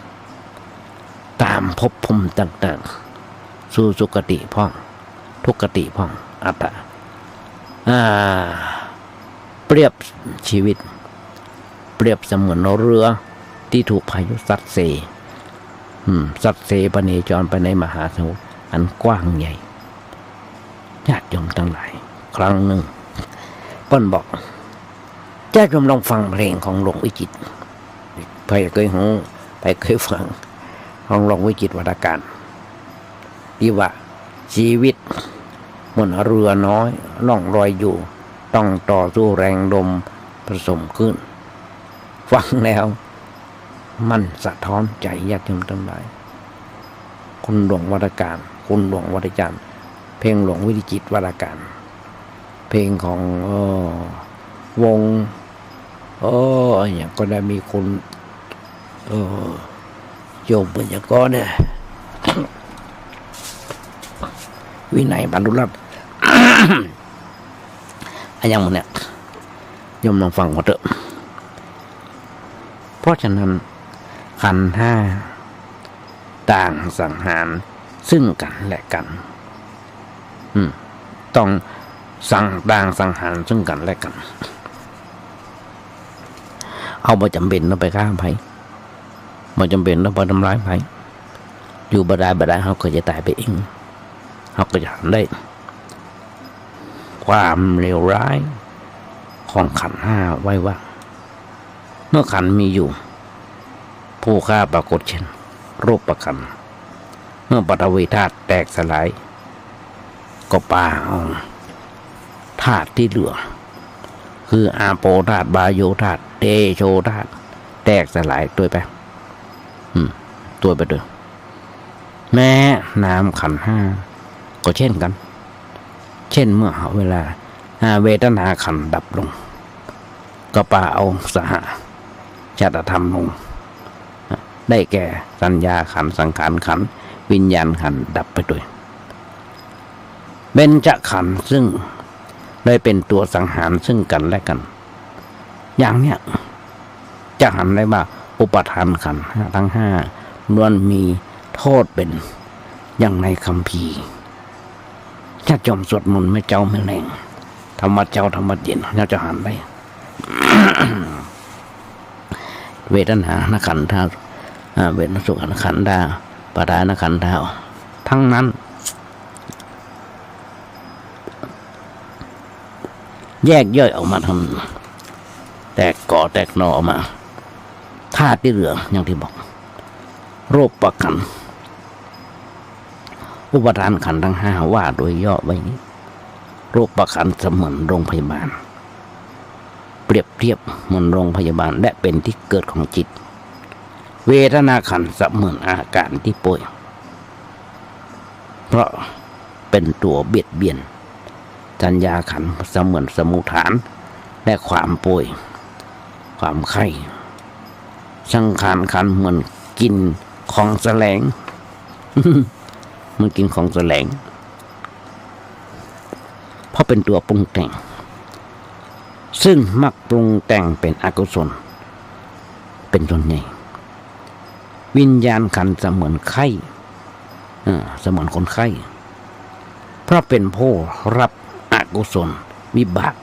ต๋ามภพภูมิต่างๆ สู่สุคติพ่อง ทุกขติพ่อง อัฏฐะ อ่า เปรียบชีวิต เปรียบเสมือนเรือตี้ถูกพายุซัดเซ อืม ซัดเซพเนจรไปในมหาสมุทรอันกว้างใหญ่ ญาติโยมตังหลาย ครั้งนึ่ง เปิ้นบอก ญาติโยมลองฟังเพลงของหลวงวิจิตร ใผเกยฮู้ ใผเกยฟัง ของหลวงวิจิตรวรการ ตี้ว่า ชีวิตเหมือนเรือน้อย ล่องลอยอยู่ ต้องต่อสู้แรงลมผสมคลื่น ฟังแล้ว มันสะท้อนใจ๋ญาติโยมตังหลาย คุณหลวงวรการ คุณหลวงวรการ เพลงหลวงวิจิตรวรการ เพลงของ เอ่อ วง เอ่อ อะหยังก็ได้ มีคุณ เอ่อ โยมเปิ้นหยังก็เนี่ย วินัย พันธุรัตน์ อะหยังหมดเนี่ย โยมลองฟังก่อนเต๊อะ เพราะฉะนั้น ขันธ์ห้าต่างสังหารซึ่งกั๋นและกั๋น อืม ต้องสัง ต่างสังหารซึ่งกั๋นและกั๋น เฮาบ่จ๋ำเป๋นต้องไปฆ่าใผ บ่จ๋ำเป๋นต้องไปทำร้ายใผ อยู่บ่ได้ บ่ได้ เฮาก็จะต๋ายไปเอง เฮาก็จะหันได้ ความเลวร้ายของขันธ์ห้าไว้ว่า เมื่อขันธ์มีอยู่ ผู้ฆ่าปรากฏเช่น รูปขันธ์ เมื่อปฐวีธาตุแตกสลาย ก็ปาเอาธาตุตี้เหลือ คืออาโปธาตุ วาโยธาตุ เตโชธาตุ แตกสลายตวยไป อืม ตวยไปตวย แม้นามขันธ์ห้าก็เช่นกั๋น เช่นเมื่อเวลา อ่า เวทนาขันธ์ดับลง ก็ปาเอาสหชาตธรรมลง ได้แก่สัญญาขันธ์ สังขารขันธ์ วิญญาณขันธ์ดับไปด้วย เบญจขันธ์ซึ่งได้เป็นตัวสังหารซึ่งกันและกัน อย่างเนี้ยจะหันได้ว่าอุปาทานขันธ์ทั้งห้าล้วนมีโทษเป็นอย่างในคัมภีร์ ญาติโยมสวดมนต์แม้เจ๊าแม้แลง ธรรมะเจ๊าธรรมะเย็น เฮาจะหันได้ เวทนาขันธ์ธาตุ อ่า เวทนาสุขขันธ์ธาตุ อุปาทานขันธ์ธาตุ ทั้งนั้น แยกย่อยออกมาทำ แตกก่อแตกหน่อออกมา ธาตุตี้เหลืออย่างตี้บอก รูปขันธ์ อุปาทานขันธ์ทั้งห้าว่าโดยย่อไว้นี้ รูปขันธ์เสมือนโรงพยาบาล เปรียบเทียบเหมือนโรงพยาบาล และเป็นที่เกิดของจิต เวทนาขันธ์เสมือนอาการตี้ป่วย เพราะเป็นตัวเบียดเบียน สัญญาขันธ์เสมือนสมุฏฐาน และความป่วย ความไข้ สังขารขันธ์เหมือนกิ๋นของแสลง เหมือนกิ๋นของแสลง เพราะเป็นตัวปรุงแต่ง ซึ่งมักปรุงแต่งเป็นอกุศล เป็นส่วนใหญ่ วิญญาณขันธ์เสมือนไข้ เออ เสมือนคนไข้ เพราะเป็นผู้รับอกุศลวิบาก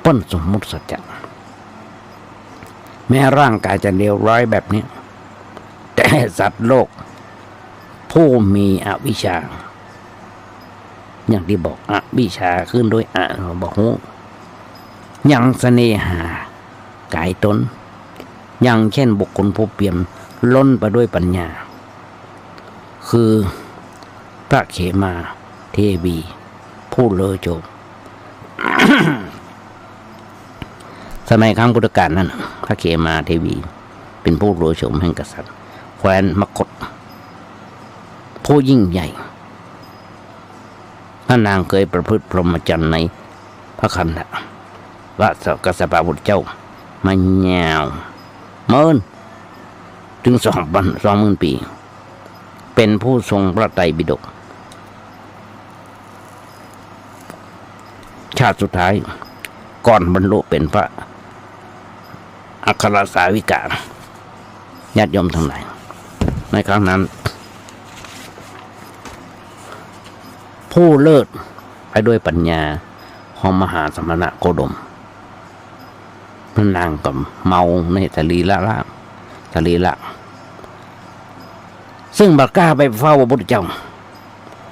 เปิ้นสมมุติสัจจะ แม้ร่างกายจะเลวร้ายแบบนี้ แต่สัตว์โลก ผู้มีอวิชชา อย่างตี้บอก อวิชชาขึ้นด้วยอ บ่ฮู้ ยังเสน่หากายตน อย่างเช่นบุคคลผู้เปี่ยมล้นไปด้วยปัญญา คือพระเขมาเทวี ผู้เลอโฉม สมัยครั้งพุทธกาลนั้น พระเขมาเทวี เป็นผู้เลอโฉมแห่งกษัตริย์แคว้นมคธ ผู้ยิ่งใหญ่ พระนางเคยประพฤติพรหมจรรย์ในพระคันธะ พระกัสสปะพุทธเจ้ามายาวเมิน ถึงสองปัน สองหมื่นปี๋ เป็นผู้ทรงพระไตรปิฎก ชาติสุดท้าย ก่อนบรรลุเป็นพระอัครสาวิกา ญาติโยมทั้งหลาย ในครั้งนั้น ผู้เลิศไปด้วยปัญญาของมหาสมณะโคดม พระนางก็เมาในสรีระร่าง สรีระ ซึ่งบ่กล้าไปเฝ้าพระพุทธเจ้า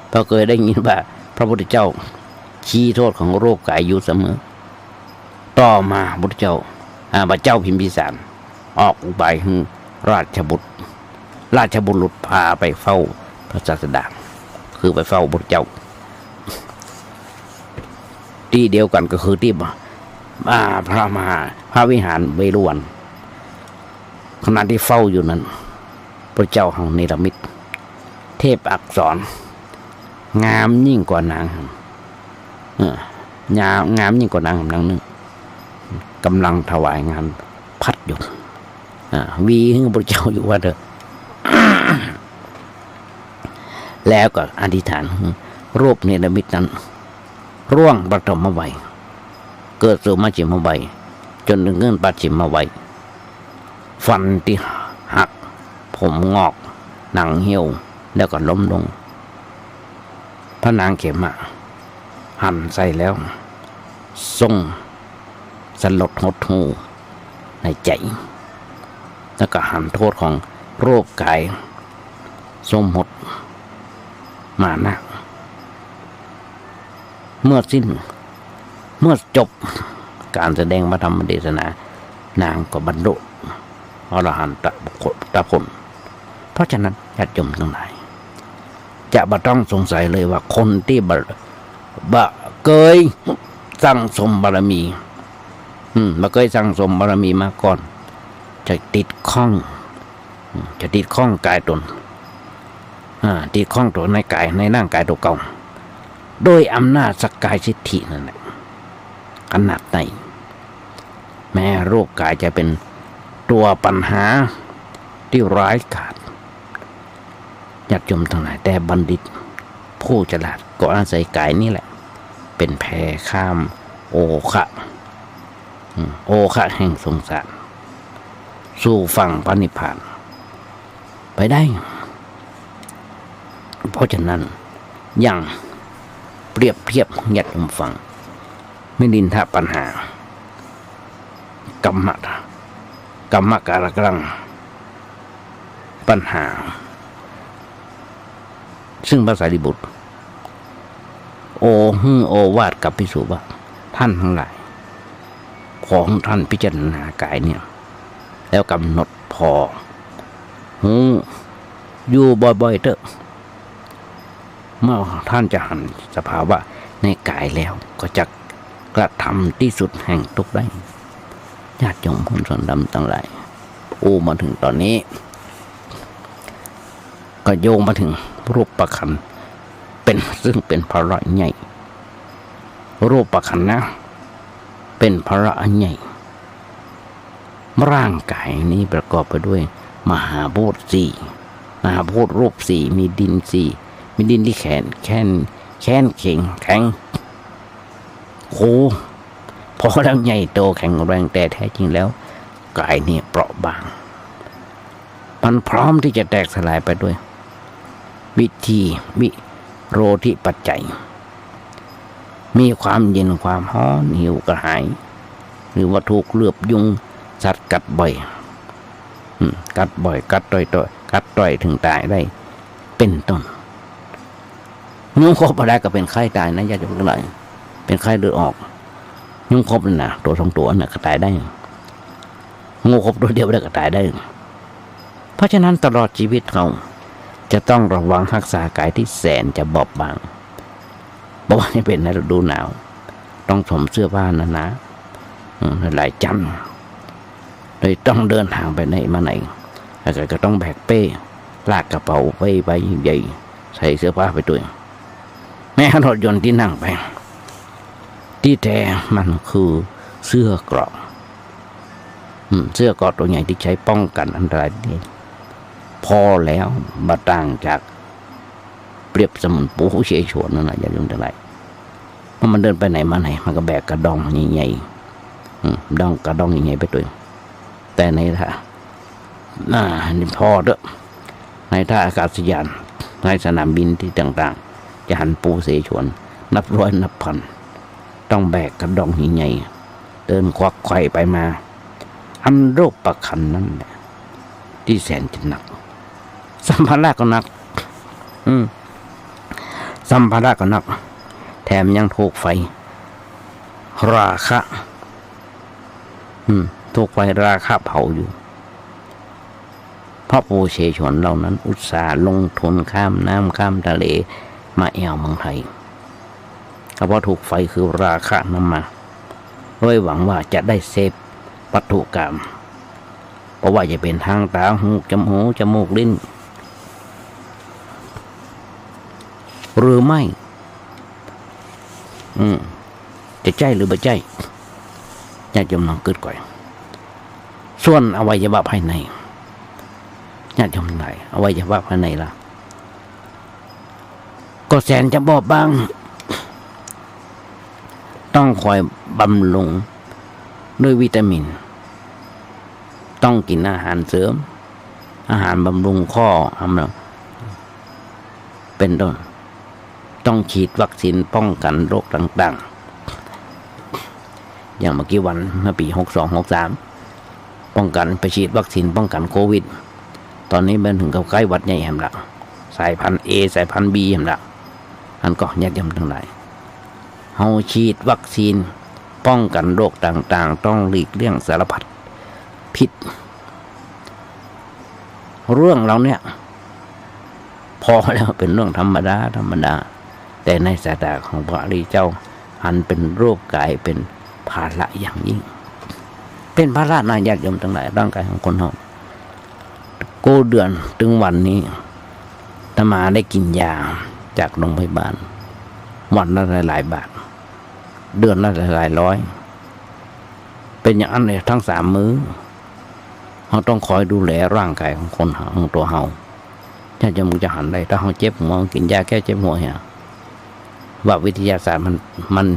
เพราะเคยได้ยินว่าพระพุทธเจ้าชี้โทษของรูปกายอยู่เสมอ ต่อมาพระพุทธเจ้า อ่า พระเจ้าพิมพิสาร ออกอุบายหื้อราชบุตร ราชบุรุษพาไปเฝ้าพระศาสดา คือไปเฝ้าพระพุทธเจ้า ตี้เดียวกั๋นก็คือตี้ อ่า พระมหา พระวิหารเวฬุวัน ขณะตี้เฝ้าอยู่นั้น พระเจ้าหังเนรมิต เทพอักษร งามยิ่งกว่านาง เออ งาม งามยิ่งกว่านางนางนึ่ง ก่ำลังถวายงานภัตตร์อยู่ อ่า หวีหื้อพระเจ้าอยู่ว่าเถอะ แล้วก็อธิษฐาน รูปเนรมิตนั้น ล่วงปฐมวัย เกิดสู่มัชฌิมวัย จนถึงขึ้นปัจฉิมวัย ฟันตี้หัก ผมงอก หนังเหี่ยว แล้วก็ล้มลง พระนางเขมาหันใส่แล้ว ทรงสลดหดหู่ในใจ๋ แล้วก็หันโทษของรูปกายสมมุติมานะ เมื่อสิ้น เมื่อจบก๋านแสดงพระธรรมเทศนา นางก็บรรลุอรหันตผล เพราะฉะนั้นญาติโยมทั้งหลาย จะบ่ต้องสงสัยเลยว่าคนตี้บ่ บ่เกยสั่งสมบารมี อืม บ่เกยสั่งสมบารมีมาก่อน จะติดข้อง อืม จะติดข้องก๋ายตน อ่า ติดข้องตั๋วในก๋าย ในร่างก๋ายตั๋วเก่า โดยอำนาจสักกายทิฏฐินั่นแหละ ขนาดไหน แม้รูปกายจะเป็นตัวปัญหาตี้ร้ายกาจ ญาติโยมตังหลาย แต่บัณฑิตผู้ฉลาดก็อาศัยกายนี้แหละ เป็นแพข้ามโอคะ อืม โอคะแห่งสงสาร สู่ฝั่งพระนิพพานไปได้ เพราะฉะนั้น อย่างเปรียบเทียบญาติโยมฟัง มิลินทปัญหา กัมมะ กัมมะการกังปัญหา ซึ่งพระสารีบุตร โอ หื้อโอวาทกับภิกษุว่า ท่านทั้งหลาย ขอท่านพิจารณากายเนี่ย แล้วกำหนดผ่อ ฮู้ อยู่บ่อยๆ เต๊อะ เมื่อท่านจะหันสภาวะในกายแล้ว ก็จะกระทำที่สุดแห่งทุกข์ได้ ญาติโยมพุทธศาสนิกชนทั้งหลาย อู้มาถึงตอนนี้ ก็โยงมาถึงรูปขันธ์ เป็น ซึ่งเป็นภาระใหญ่ รูปขันธ์นะ เป็นภาระอันใหญ่ ร่างกายนี้ประกอบไปด้วยมหาภูตสี่ มหาภูตรูปสี่ มีดินสี่ มีดินที่แข็ง แข็ง แข็ง แข็ง แข็ง โห พอแล้วใหญ่โตแข็งแรง แต่แท้จริงแล้ว กายเนี่ยเปราะบาง มันพร้อมที่จะแตกสลายไปด้วย วิธี วิโรธิปัจจัย มีความเย็นความฮ้อน หิวกระหาย หรือว่าถูกเหลือบยุงสัตว์กัดบ่อย อืม กัดบ่อย กัดต่อยๆ กัดต่อยถึงตายได้ เป็นต้น ยุงขบบ่ได้ก็เป็นไข้ตายนะ ญาติโยมทั้งหลาย เป็นไข้เลือดออก ยุงขบนั่นนะ ตัวสองตัวน่ะก็ตายได้ งูขบตัวเดียวได้ก็ตายได้ เพราะฉะนั้นตลอดชีวิตเราจะต้องระวังรักษากายที่แสนจะบอบบาง เพราะว่านี่เป็นในฤดูหนาว ต้องสวมเสื้อผ้าหนาๆ อืม หลายชั้น เลยต้องเดินทางไปไหนมาไหน แล้วก็ต้องแบกเป้ ลากกระเป๋าไปใบใหญ่ ใส่เสื้อผ้าไปด้วย แม้รถยนต์ที่นั่งไป ที่แท้มันคือเสื้อเกราะ อืม เสื้อเกราะตัวใหญ่ที่ใช้ป้องกันอันตรายนี่ พอแล้ว บ่ต่างจาก เปรียบเสมือนปู่เสฉวนนั่นแหละ ญาติโยมทั้งหลาย เพราะมันเดินไปไหนมาไหน มันก็แบกกระดองใหญ่ๆ อืม ดอง กระดองใหญ่ๆ ไปด้วย แต่ในท่า อ่า นี่พอเต๊อะ ในท่าอากาศยาน ในสนามบินที่ต่างๆ จะหันปู่เสฉวน นับร้อยนับพัน ต้องแบกกระดองใหญ่ๆ เดินขวักไขว่ไปมา อันรูปขันธ์นั่นแหละ ที่แสนจะหนัก สัมภาระก็หนัก อืม สัมภาระก็หนัก แถมยังถูกไฟ ราคะ อืม ถูกไฟราคะเผาอยู่ เพราะปู่เสฉวนเหล่านั้นอุตส่าห์ลงทุนข้ามน้ำข้ามทะเลมาแอ่วเมืองไทย ก็เพราะถูกไฟคือราคะนำมา ด้วยหวังว่าจะได้เสพวัตถุกาม เพราะว่าจะเป็นทางตา หู จมูก จมูก ลิ้น หรือไม่ อืม จะใจ้หรือบ่ใจ้ ญาติโยมลองกึ๊ดก่อย ส่วนอวัยวะภายใน ญาติโยมทั้งหลาย อวัยวะภายในล่ะ ก็แสนจะบอบบาง ต้องคอยบำรุงด้วยวิตามิน ต้องกินอาหารเสริม อาหารบำรุงข้อ เป็นต้น ต้องฉีดวัคซีนป้องกันโรคต่างๆ อย่างเมื่อกี้วัน เมื่อปีหกสอง หกสาม ป้องกัน ไปฉีดวัคซีนป้องกันโควิด ตอนนี้มันถึงกับไข้หวัดใหญ่แหมละ สายพันธุ์ A สายพันธุ์ B แหมละ อันก็ญาติโยมทั้งหลาย เฮาฉีดวัคซีนป้องกันโรคต่างๆ ต้องหลีกเลี่ยงสารพัดพิษ เรื่องเหล่าเนี้ย พอแล้ว เป็นเรื่องธรรมดา ธรรมดา แต่ในสายตาของพระอริยเจ้า อันเป็นรูปกายเป็นภาระอย่างยิ่ง เป็นภาระนะญาติโยมทั้งหลาย ร่างกายของคนเฮา กู้เดือนถึงวันนี้ อาตมาได้กินยาจากโรงพยาบาล วันละหลายๆบาท เดือนละหลายๆร้อย เป๋นอย่างอั้นเลยตึงสามมื้อ เฮาต้องคอยดูแลร่างก๋ายของคนเฮา ของตั๋วเฮา ญาติโยมจะหันได้ ถ้าเฮาเจ็บหัว กิ๋นยาแก้เจ็บหัวเหีย ว่าวิทยาศาสตร์มัน มัน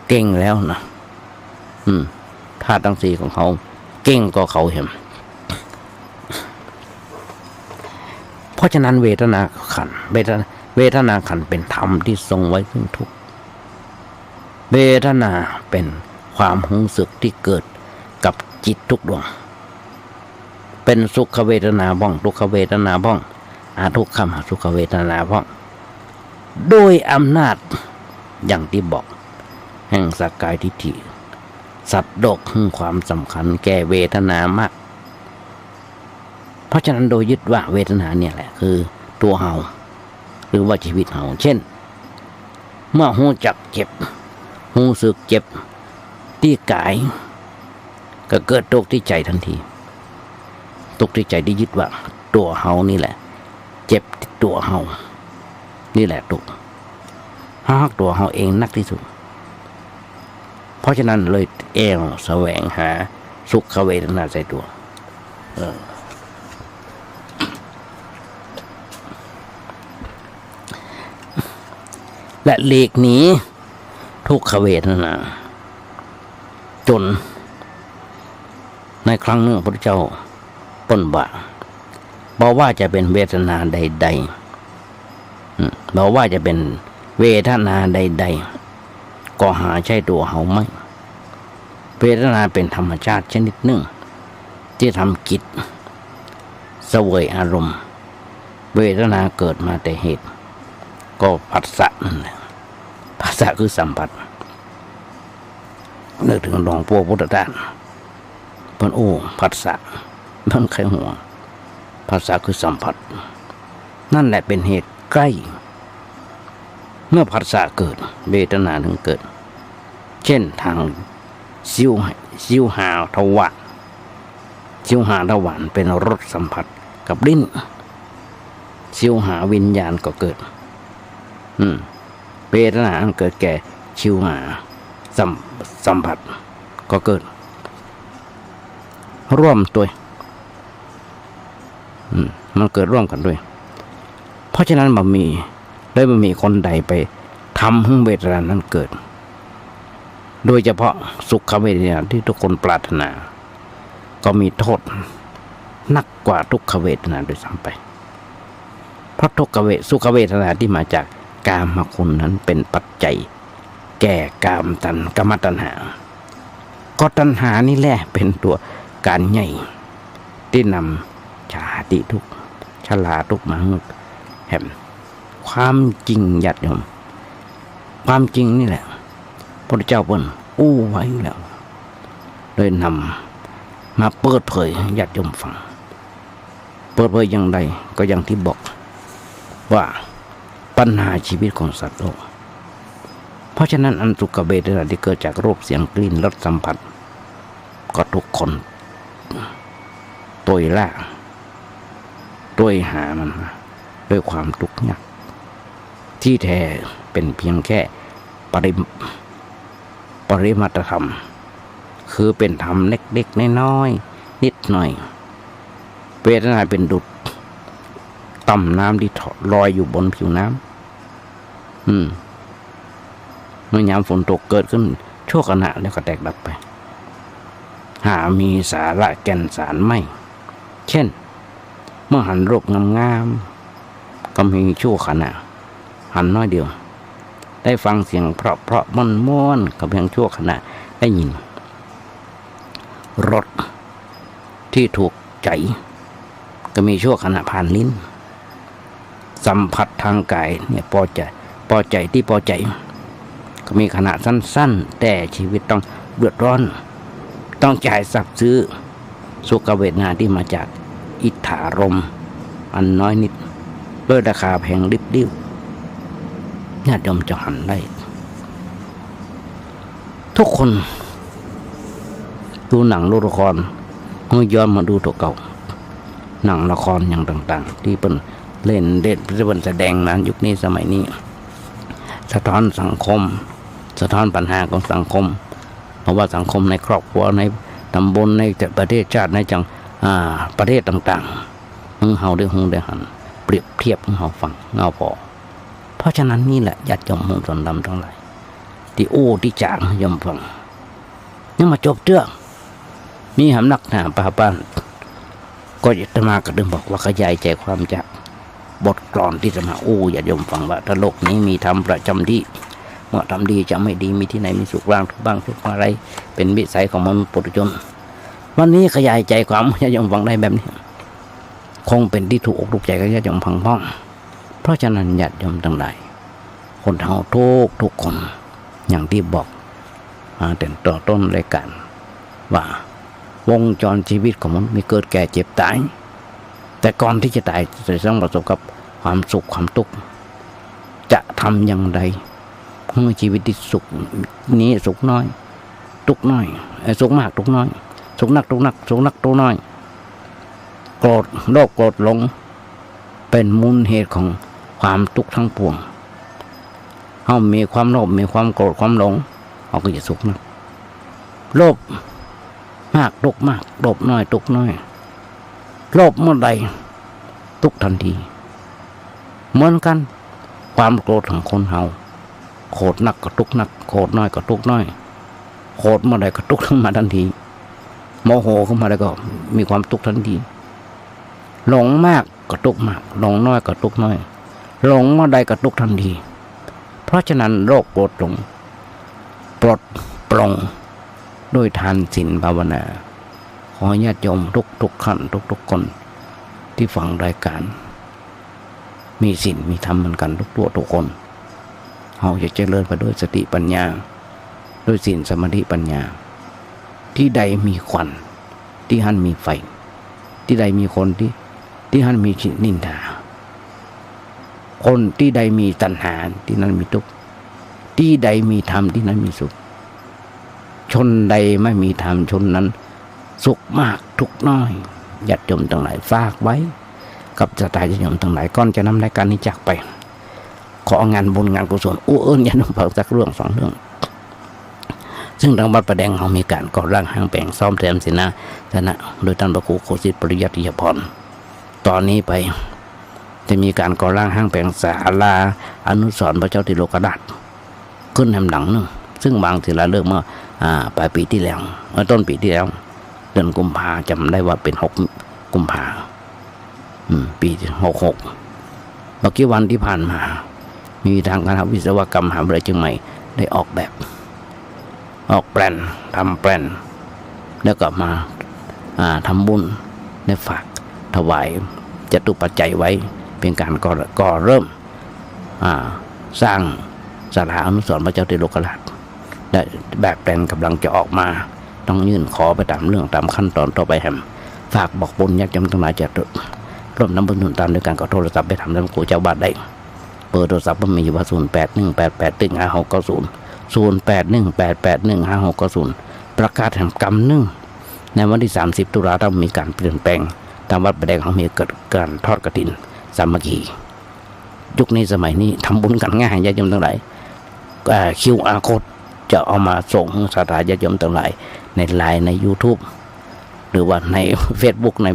เก่งแล้วนะ อืม ธาตุตังสี่ของเขาเก่งกว่าเขาเหีย เพราะฉะนั้นเวทนาขันธ์ เวทนา เวทนาขันธ์เป๋นธรรมตี้ทรงไว้ซึ่งทุกข์ เวทนาเป๋นความฮู้สึกตี้เกิดกับจิตทุกดวง เป๋นสุขเวทนาพ่อง ทุกขเวทนาพ่อง อทุกขมสุขเวทนาพ่อง โดยอำนาจอย่างตี้บอก แห่งสักกายทิฏฐิ สัตว์โลกหื้อความสำคัญแก่เวทนามาก เพราะฉะนั้นโดยยึดว่าเวทนาเนี่ยแหละคือตั๋วเฮา หรือว่าจีวิตเฮา เช่น เมื่อฮู้จักเจ็บ ฮู้สึกเจ็บตี้ก๋าย ก็เกิดตุ๊กข์ตี้ใจ๋ตันที ตุ๊กข์ตี้ใจ๋ตี้ยึดว่าตั๋วเฮานี่แหละ เจ็บตั๋วเฮา นี่แหละตุ๊กข์ เฮาฮักตั๋วเฮาเองนักตี้สุด เพราะฉะนั้นเลยแอ่วแสวงหาสุขเวทนาใส่ตั๋ว เออ และหลีกหนีทุกขเวทนา จ๋นในครั้งนึ่งพระพุทธเจ้าเปิ้นว่า บ่ว่าจะเป๋นเวทนาใดๆ อืม บ่ว่าจะเป๋นเวทนาใดๆ ก็หาใจ้ตั๋วเฮาไม่ เวทนาเป๋นธรรมชาติชนิดนึ่ง ตี้ทำกิจ เสวยอารมณ์ เวทนาเกิดมาแต่เหตุ ก็ผัสสะนั่นแหละ ผัสสะคือสัมผัส นึกเถิงหลวงปู่พุทธทาส เปิ้นอู้ผัสสะ เปิ้นใค่หัว ผัสสะคือสัมผัส นั่นแหละเป๋นเหตุใกล้ เมื่อผัสสะเกิด เวทนาจึงเกิด เช่น ตางชิว ชิวหาทวาร ชิวหาทวารเป๋นรสสัมผัสกับลิ้น ชิวหาวิญญาณก็เกิด อืม เวทนาอันเกิดแก่ชิวหาสัม สัมผัสก็เกิด ร่วมตวย อืม มันเกิดร่วมกั๋นตวย เพราะฉะนั้นบ่มี เลยบ่มีคนใดไปทำหื้อเวทนานั้นเกิด โดยเฉพาะสุขเวทนาตี้ทุกคนปรารถนา ก็มีโต้ษหนักกว่าทุกขเวทนาด้วยซ้ำไป เพราะทุกขเว สุขเวทนาตี้มาจากกามคุณนั้นเป๋นปัจจัยแก่กามตัณ กามตัณหา ก็ตัณหานี่แหละเป๋นตั๋วก๋านใหญ่ตี้นำชาติทุกข์ ชราทุกข์มาหื้อแหม ความจริงญาติโยม ความจริงนี่แหละ พระพุทธเจ้าเปิ้นอู้ไว้แล้ว เลยนำมาเปิดเผยให้ญาติโยมฟัง เปิดเผยอย่างใด ก็อย่างตี้บอกว่าปัญหาชีวิตของสัตว์โลก เพราะฉะนั้นอันสุขเวทนาตี้เกิดจากรูป เสียง กลิ่น รส สัมผัส ก็ทุกคนตวยล่า ตวยหามันมาด้วยความทุกข์ยาก ตี้แท้เป๋นเพียงแค่ปริม- ปริมาณธรรม คือเป๋นธรรมเล็กๆ น้อยๆ นิดหน่อย เวทนาเป๋นดุจต่อมน้ำตี้ลอยอยู่บนผิวน้ำ อืม เมื่อยามฝนตกเกิดขึ้นชั่วขณะแล้วก็แตกดับไป หามีสาระแก่นสารไม่ เช่น เมื่อหันรูปงามๆ ก็มีชั่วขณะ หันน้อยเดียว ได้ฟังเสียงเพราะๆ ม่วนๆ ก็เพียงชั่วขณะได้ยิน รสตี้ถูกใจ๋ ก็มีชั่วขณะผ่านลิ้น สัมผัสตางก๋ายเนี่ย ปอใจ๋ ปอใจ๋ตี้ปอใจ๋ ก็มีขณะสั้นๆ แต่ชีวิตต้องเดือดร้อน ต้องจ่ายสับซื้อสุขเวทนาตี้มาจากอิทธารมณ์อันน้อยนิด ด้วยราคาแพงริบริ่ว ญาติโยมจะหันได้ ทุกคนดูหนังดูละคร หื้อย้อนมาดูตั๋วเก่า หนังละครอย่างต่างๆ ตี้เปิ้นเล่น เล่น ตี้เปิ้นแสดงมายุคนี้สมัยนี้ สะท้อนสังคม สะท้อนปัญหาของสังคม เพราะว่าสังคมในครอบครัว ในตำบล ในประเทศชาติ ในจัง อ่า ประเทศต่างๆ หื้อเฮาได้ฮู้ได้หัน เปรียบเทียบหื้อเฮาฟัง เฮาผ่อ เพราะฉะนั้นนี่แหละ ญาติโยมมวลชนธรรมตังหลาย ตี้อู้ตี้จ๋าหื้อยอมฟัง ยังบ่จบเตื้อ มีหำนักหนาปาบ้าน ก็อาตมาก็เลยบอกว่าขยายใจความจากบทกลอนตี้อาตมาอู้ญาติโยมฟังว่า ถ้าโลกนี้มีธรรมประจำที่ เมื่อทำดีจะไม่ดี มีที่ไหนมีสุขบ้าง ทุกข์บ้าง ทุกข์อะไร เป็นวิสัยของมนุษย์ปุถุชน วันนี้ขยายใจความญาติโยมฟังได้แบบนี้ คงเป็นตี้ถูกอกถูกใจของญาติโยมฟังพ่อง เพราะฉะนั้นญาติโยมตังหลาย คนเฮาทุกๆ คน อย่างตี้บอกมาแต่ตอนต้นรายการ ว่าวงจรชีวิตของมนุษย์มีเกิดแก่เจ็บต๋าย แต่ก่อนตี้จะต๋ายจะต้องประสบกับความสุขความตุ๊กข์ จะทำอย่างใดหื้อชีวิตตี้สุขนี้สุขน้อย ตุ๊กข์น้อย เอ่อ สุขมากตุ๊กข์น้อย สุขนักตุ๊กข์นัก สุขนักตุ๊กข์น้อย โกรธ โลภ โกรธ หลง เป็นมูลเหตุของความตุ๊กข์ทั้งปวง เฮามีความโลภ มีความโกรธ ความหลง เฮาก็จะสุขนัก โลภมากตุ๊กข์มาก โลภน้อยตุ๊กข์น้อย โลภเมื่อใดตุ๊กข์ทันที เหมือนกั๋น ความโกรธของคนเฮา โกรธนักก็ตุ๊กข์นัก โกรธน้อยก็ตุ๊กข์น้อย โกรธเมื่อใดก็ตุ๊กข์ขึ้นมาทันที โมโหขึ้นมาแล้วก็มีความตุ๊กข์ทันที หลงมากก็ตุ๊กข์มาก หลงน้อยก็ตุ๊กข์น้อย หลงเมื่อใดก็ตุ๊กข์ทันที เพราะฉะนั้นโลภ โกรธ หลง ปลดปลงด้วยทานศีลภาวนา ขอญาติโยมทุกๆ ท่าน ทุกๆ คนตี้ฟังรายการ มีศีลมีธรรมเหมือนกั๋นทุกตัวทุกคน เฮาจะเจริญไปด้วยสติปัญญา ด้วยศีลสมาธิปัญญา ตี้ใดมีควัน ตี้หั้นมีไฟ ตี้ใดมีคน ตี้ ตี้หั้นมีนินทา คนตี้ใดมีตัณหา ตี้นั้นมีตุ๊กข์ ตี้ใดมีธรรม ตี้นั้นมีสุข ชนใดไม่มีธรรม ชนนั้นสุขมากตุ๊กข์น้อย ญาติโยมตังหลาย ฝากไว้กับศรัทธาญาติโยมตังหลาย ก่อนจะนำรายการนี้จากไป ขอเอางานบุญงานกุศลอู้เอิ้นญาติโยมฟังสักเรื่องสองเรื่อง ซึ่งตางวัดป่าแดงเฮามีก๋านก่อร่างห้างแป๋งซ่อมแซมเสนาสนะ โดยต้านพระครูโคสิทธิ์ปริยัติยภรณ์ ต่อนี้ไปจะมีก๋านก่อร่างห้างแป๋งศาลาอนุสรณ์พระเจ้าติโลกราช ขึ้นแหมหลังนึ่ง ซึ่งวางศิลาฤกษ์เมื่อ อ่า ป๋ายปี๋ตี้แล้ว เอ่อ ต้นปี๋ตี้แล้ว เดือนกุมภา จ๋ำได้ว่าเป๋นหกกุมภา อืม ปี๋หกหก บ่กี่วันตี้ผ่านมา มีตางคณะวิศวกรรมมหาวิทยาลัยเจียงใหม่ได้ออกแบบ ออกแปลน ทำแปลน แล้วก็มา อ่า ทำบุญ ได้ฝากถวายจตุปัจจัยไว้ เป๋นก๋านก่อ ก่อเริ่ม อ่า สร้างศาลาอนุสรณ์พระเจ้าติโลกราช และแบบแปลนก่ำลังจะออกมา ต้องยื่นขอไปต๋ามเรื่องต๋ามขั้นต๋อนต่อไปแหม ฝากบอกบุญญาติโยมตังหลายจะร่วมทำบุญหนุนตามโดยก๋านก็โทรศัพท์ไปถามต้านครูเจ้าวัดได้ เบอร์โทรศัพท์ก็มีอยู่ว่า ศูนย์แปดหนึ่งแปดแปดหนึ่งห้าหกเก้าศูนย์ ศูนย์แปดหนึ่งแปดแปดหนึ่งห้าหกเก้าศูนย์ ประกาศแหมกำนึ่ง ในวันตี้สามสิบตุลา ถ้ามีก๋านเปลี่ยนแปลง ตางวัดป่าแดงเฮามีเกิดก๋านทอดกฐินสามัคคี ยุคนี้สมัยนี้ทำบุญกั๋นง่าย ญาติโยมตังหลาย อ่า คิวอาร์โค้ด จะเอามาส่งหื้อศรัทธาญาติโยมตังหลาย ในไลน์ ในยูทูบ หรือว่าในเฟซบุ๊ก ใน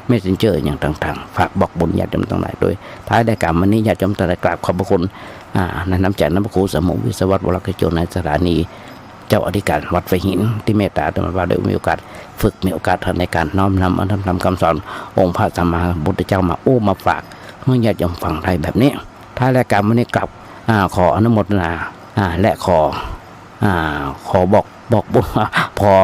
เมสเซนเจอร์อย่างต่างๆ ฝากบอกบุญญาติโยมตังหลายตวย ท้ายรายการวันนี้ญาติโยมตังหลายกราบขอบพระคุณ อ่า ในน้ำใจ๋น้ำพระครูสมุห์ วิศวัตร วรกิจโจ ในสถานีเจ้าอธิการวัดไผ่หิน ตี้เมตต๋าอาตมาภาพได้มีโอกาสฝึก มีโอกาสในก๋านน้อมนำเอาธรรมคำสอนองค์พระสัมมาสัมพุทธเจ้ามาอู้มาฝากหื้อญาติโยมฟังได้แบบนี้ ท้ายรายการวันนี้กราบ อ่า ขออนุโมทนา อ่า และขอ อ่า ขอบอก บอกบุญ ขอ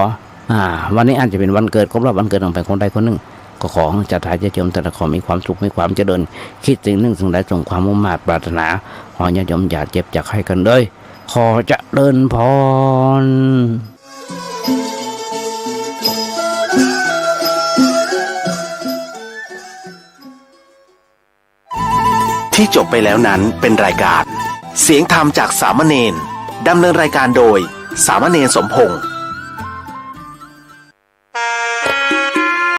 อ่า วันนี้อาจจะเป๋นวันเกิด ครบรอบวันเกิดของใผคนใดคนนึ่ง ก็ขอหื้อศรัทธาญาติโยมตังหลายขอมีความสุข มีความเจริญ คิดสิ่งนึ่งสิ่งใดสมความมุ่งมาดปรารถนา ขอญาติโยมอย่าเจ็บอย่าไข้กั๋นเลย ขอเจริญพร ที่จบไปแล้วนั้นเป็นรายการเสียงธรรมจากสามเณร ดำเนินรายการโดยสามเณรสมพงษ์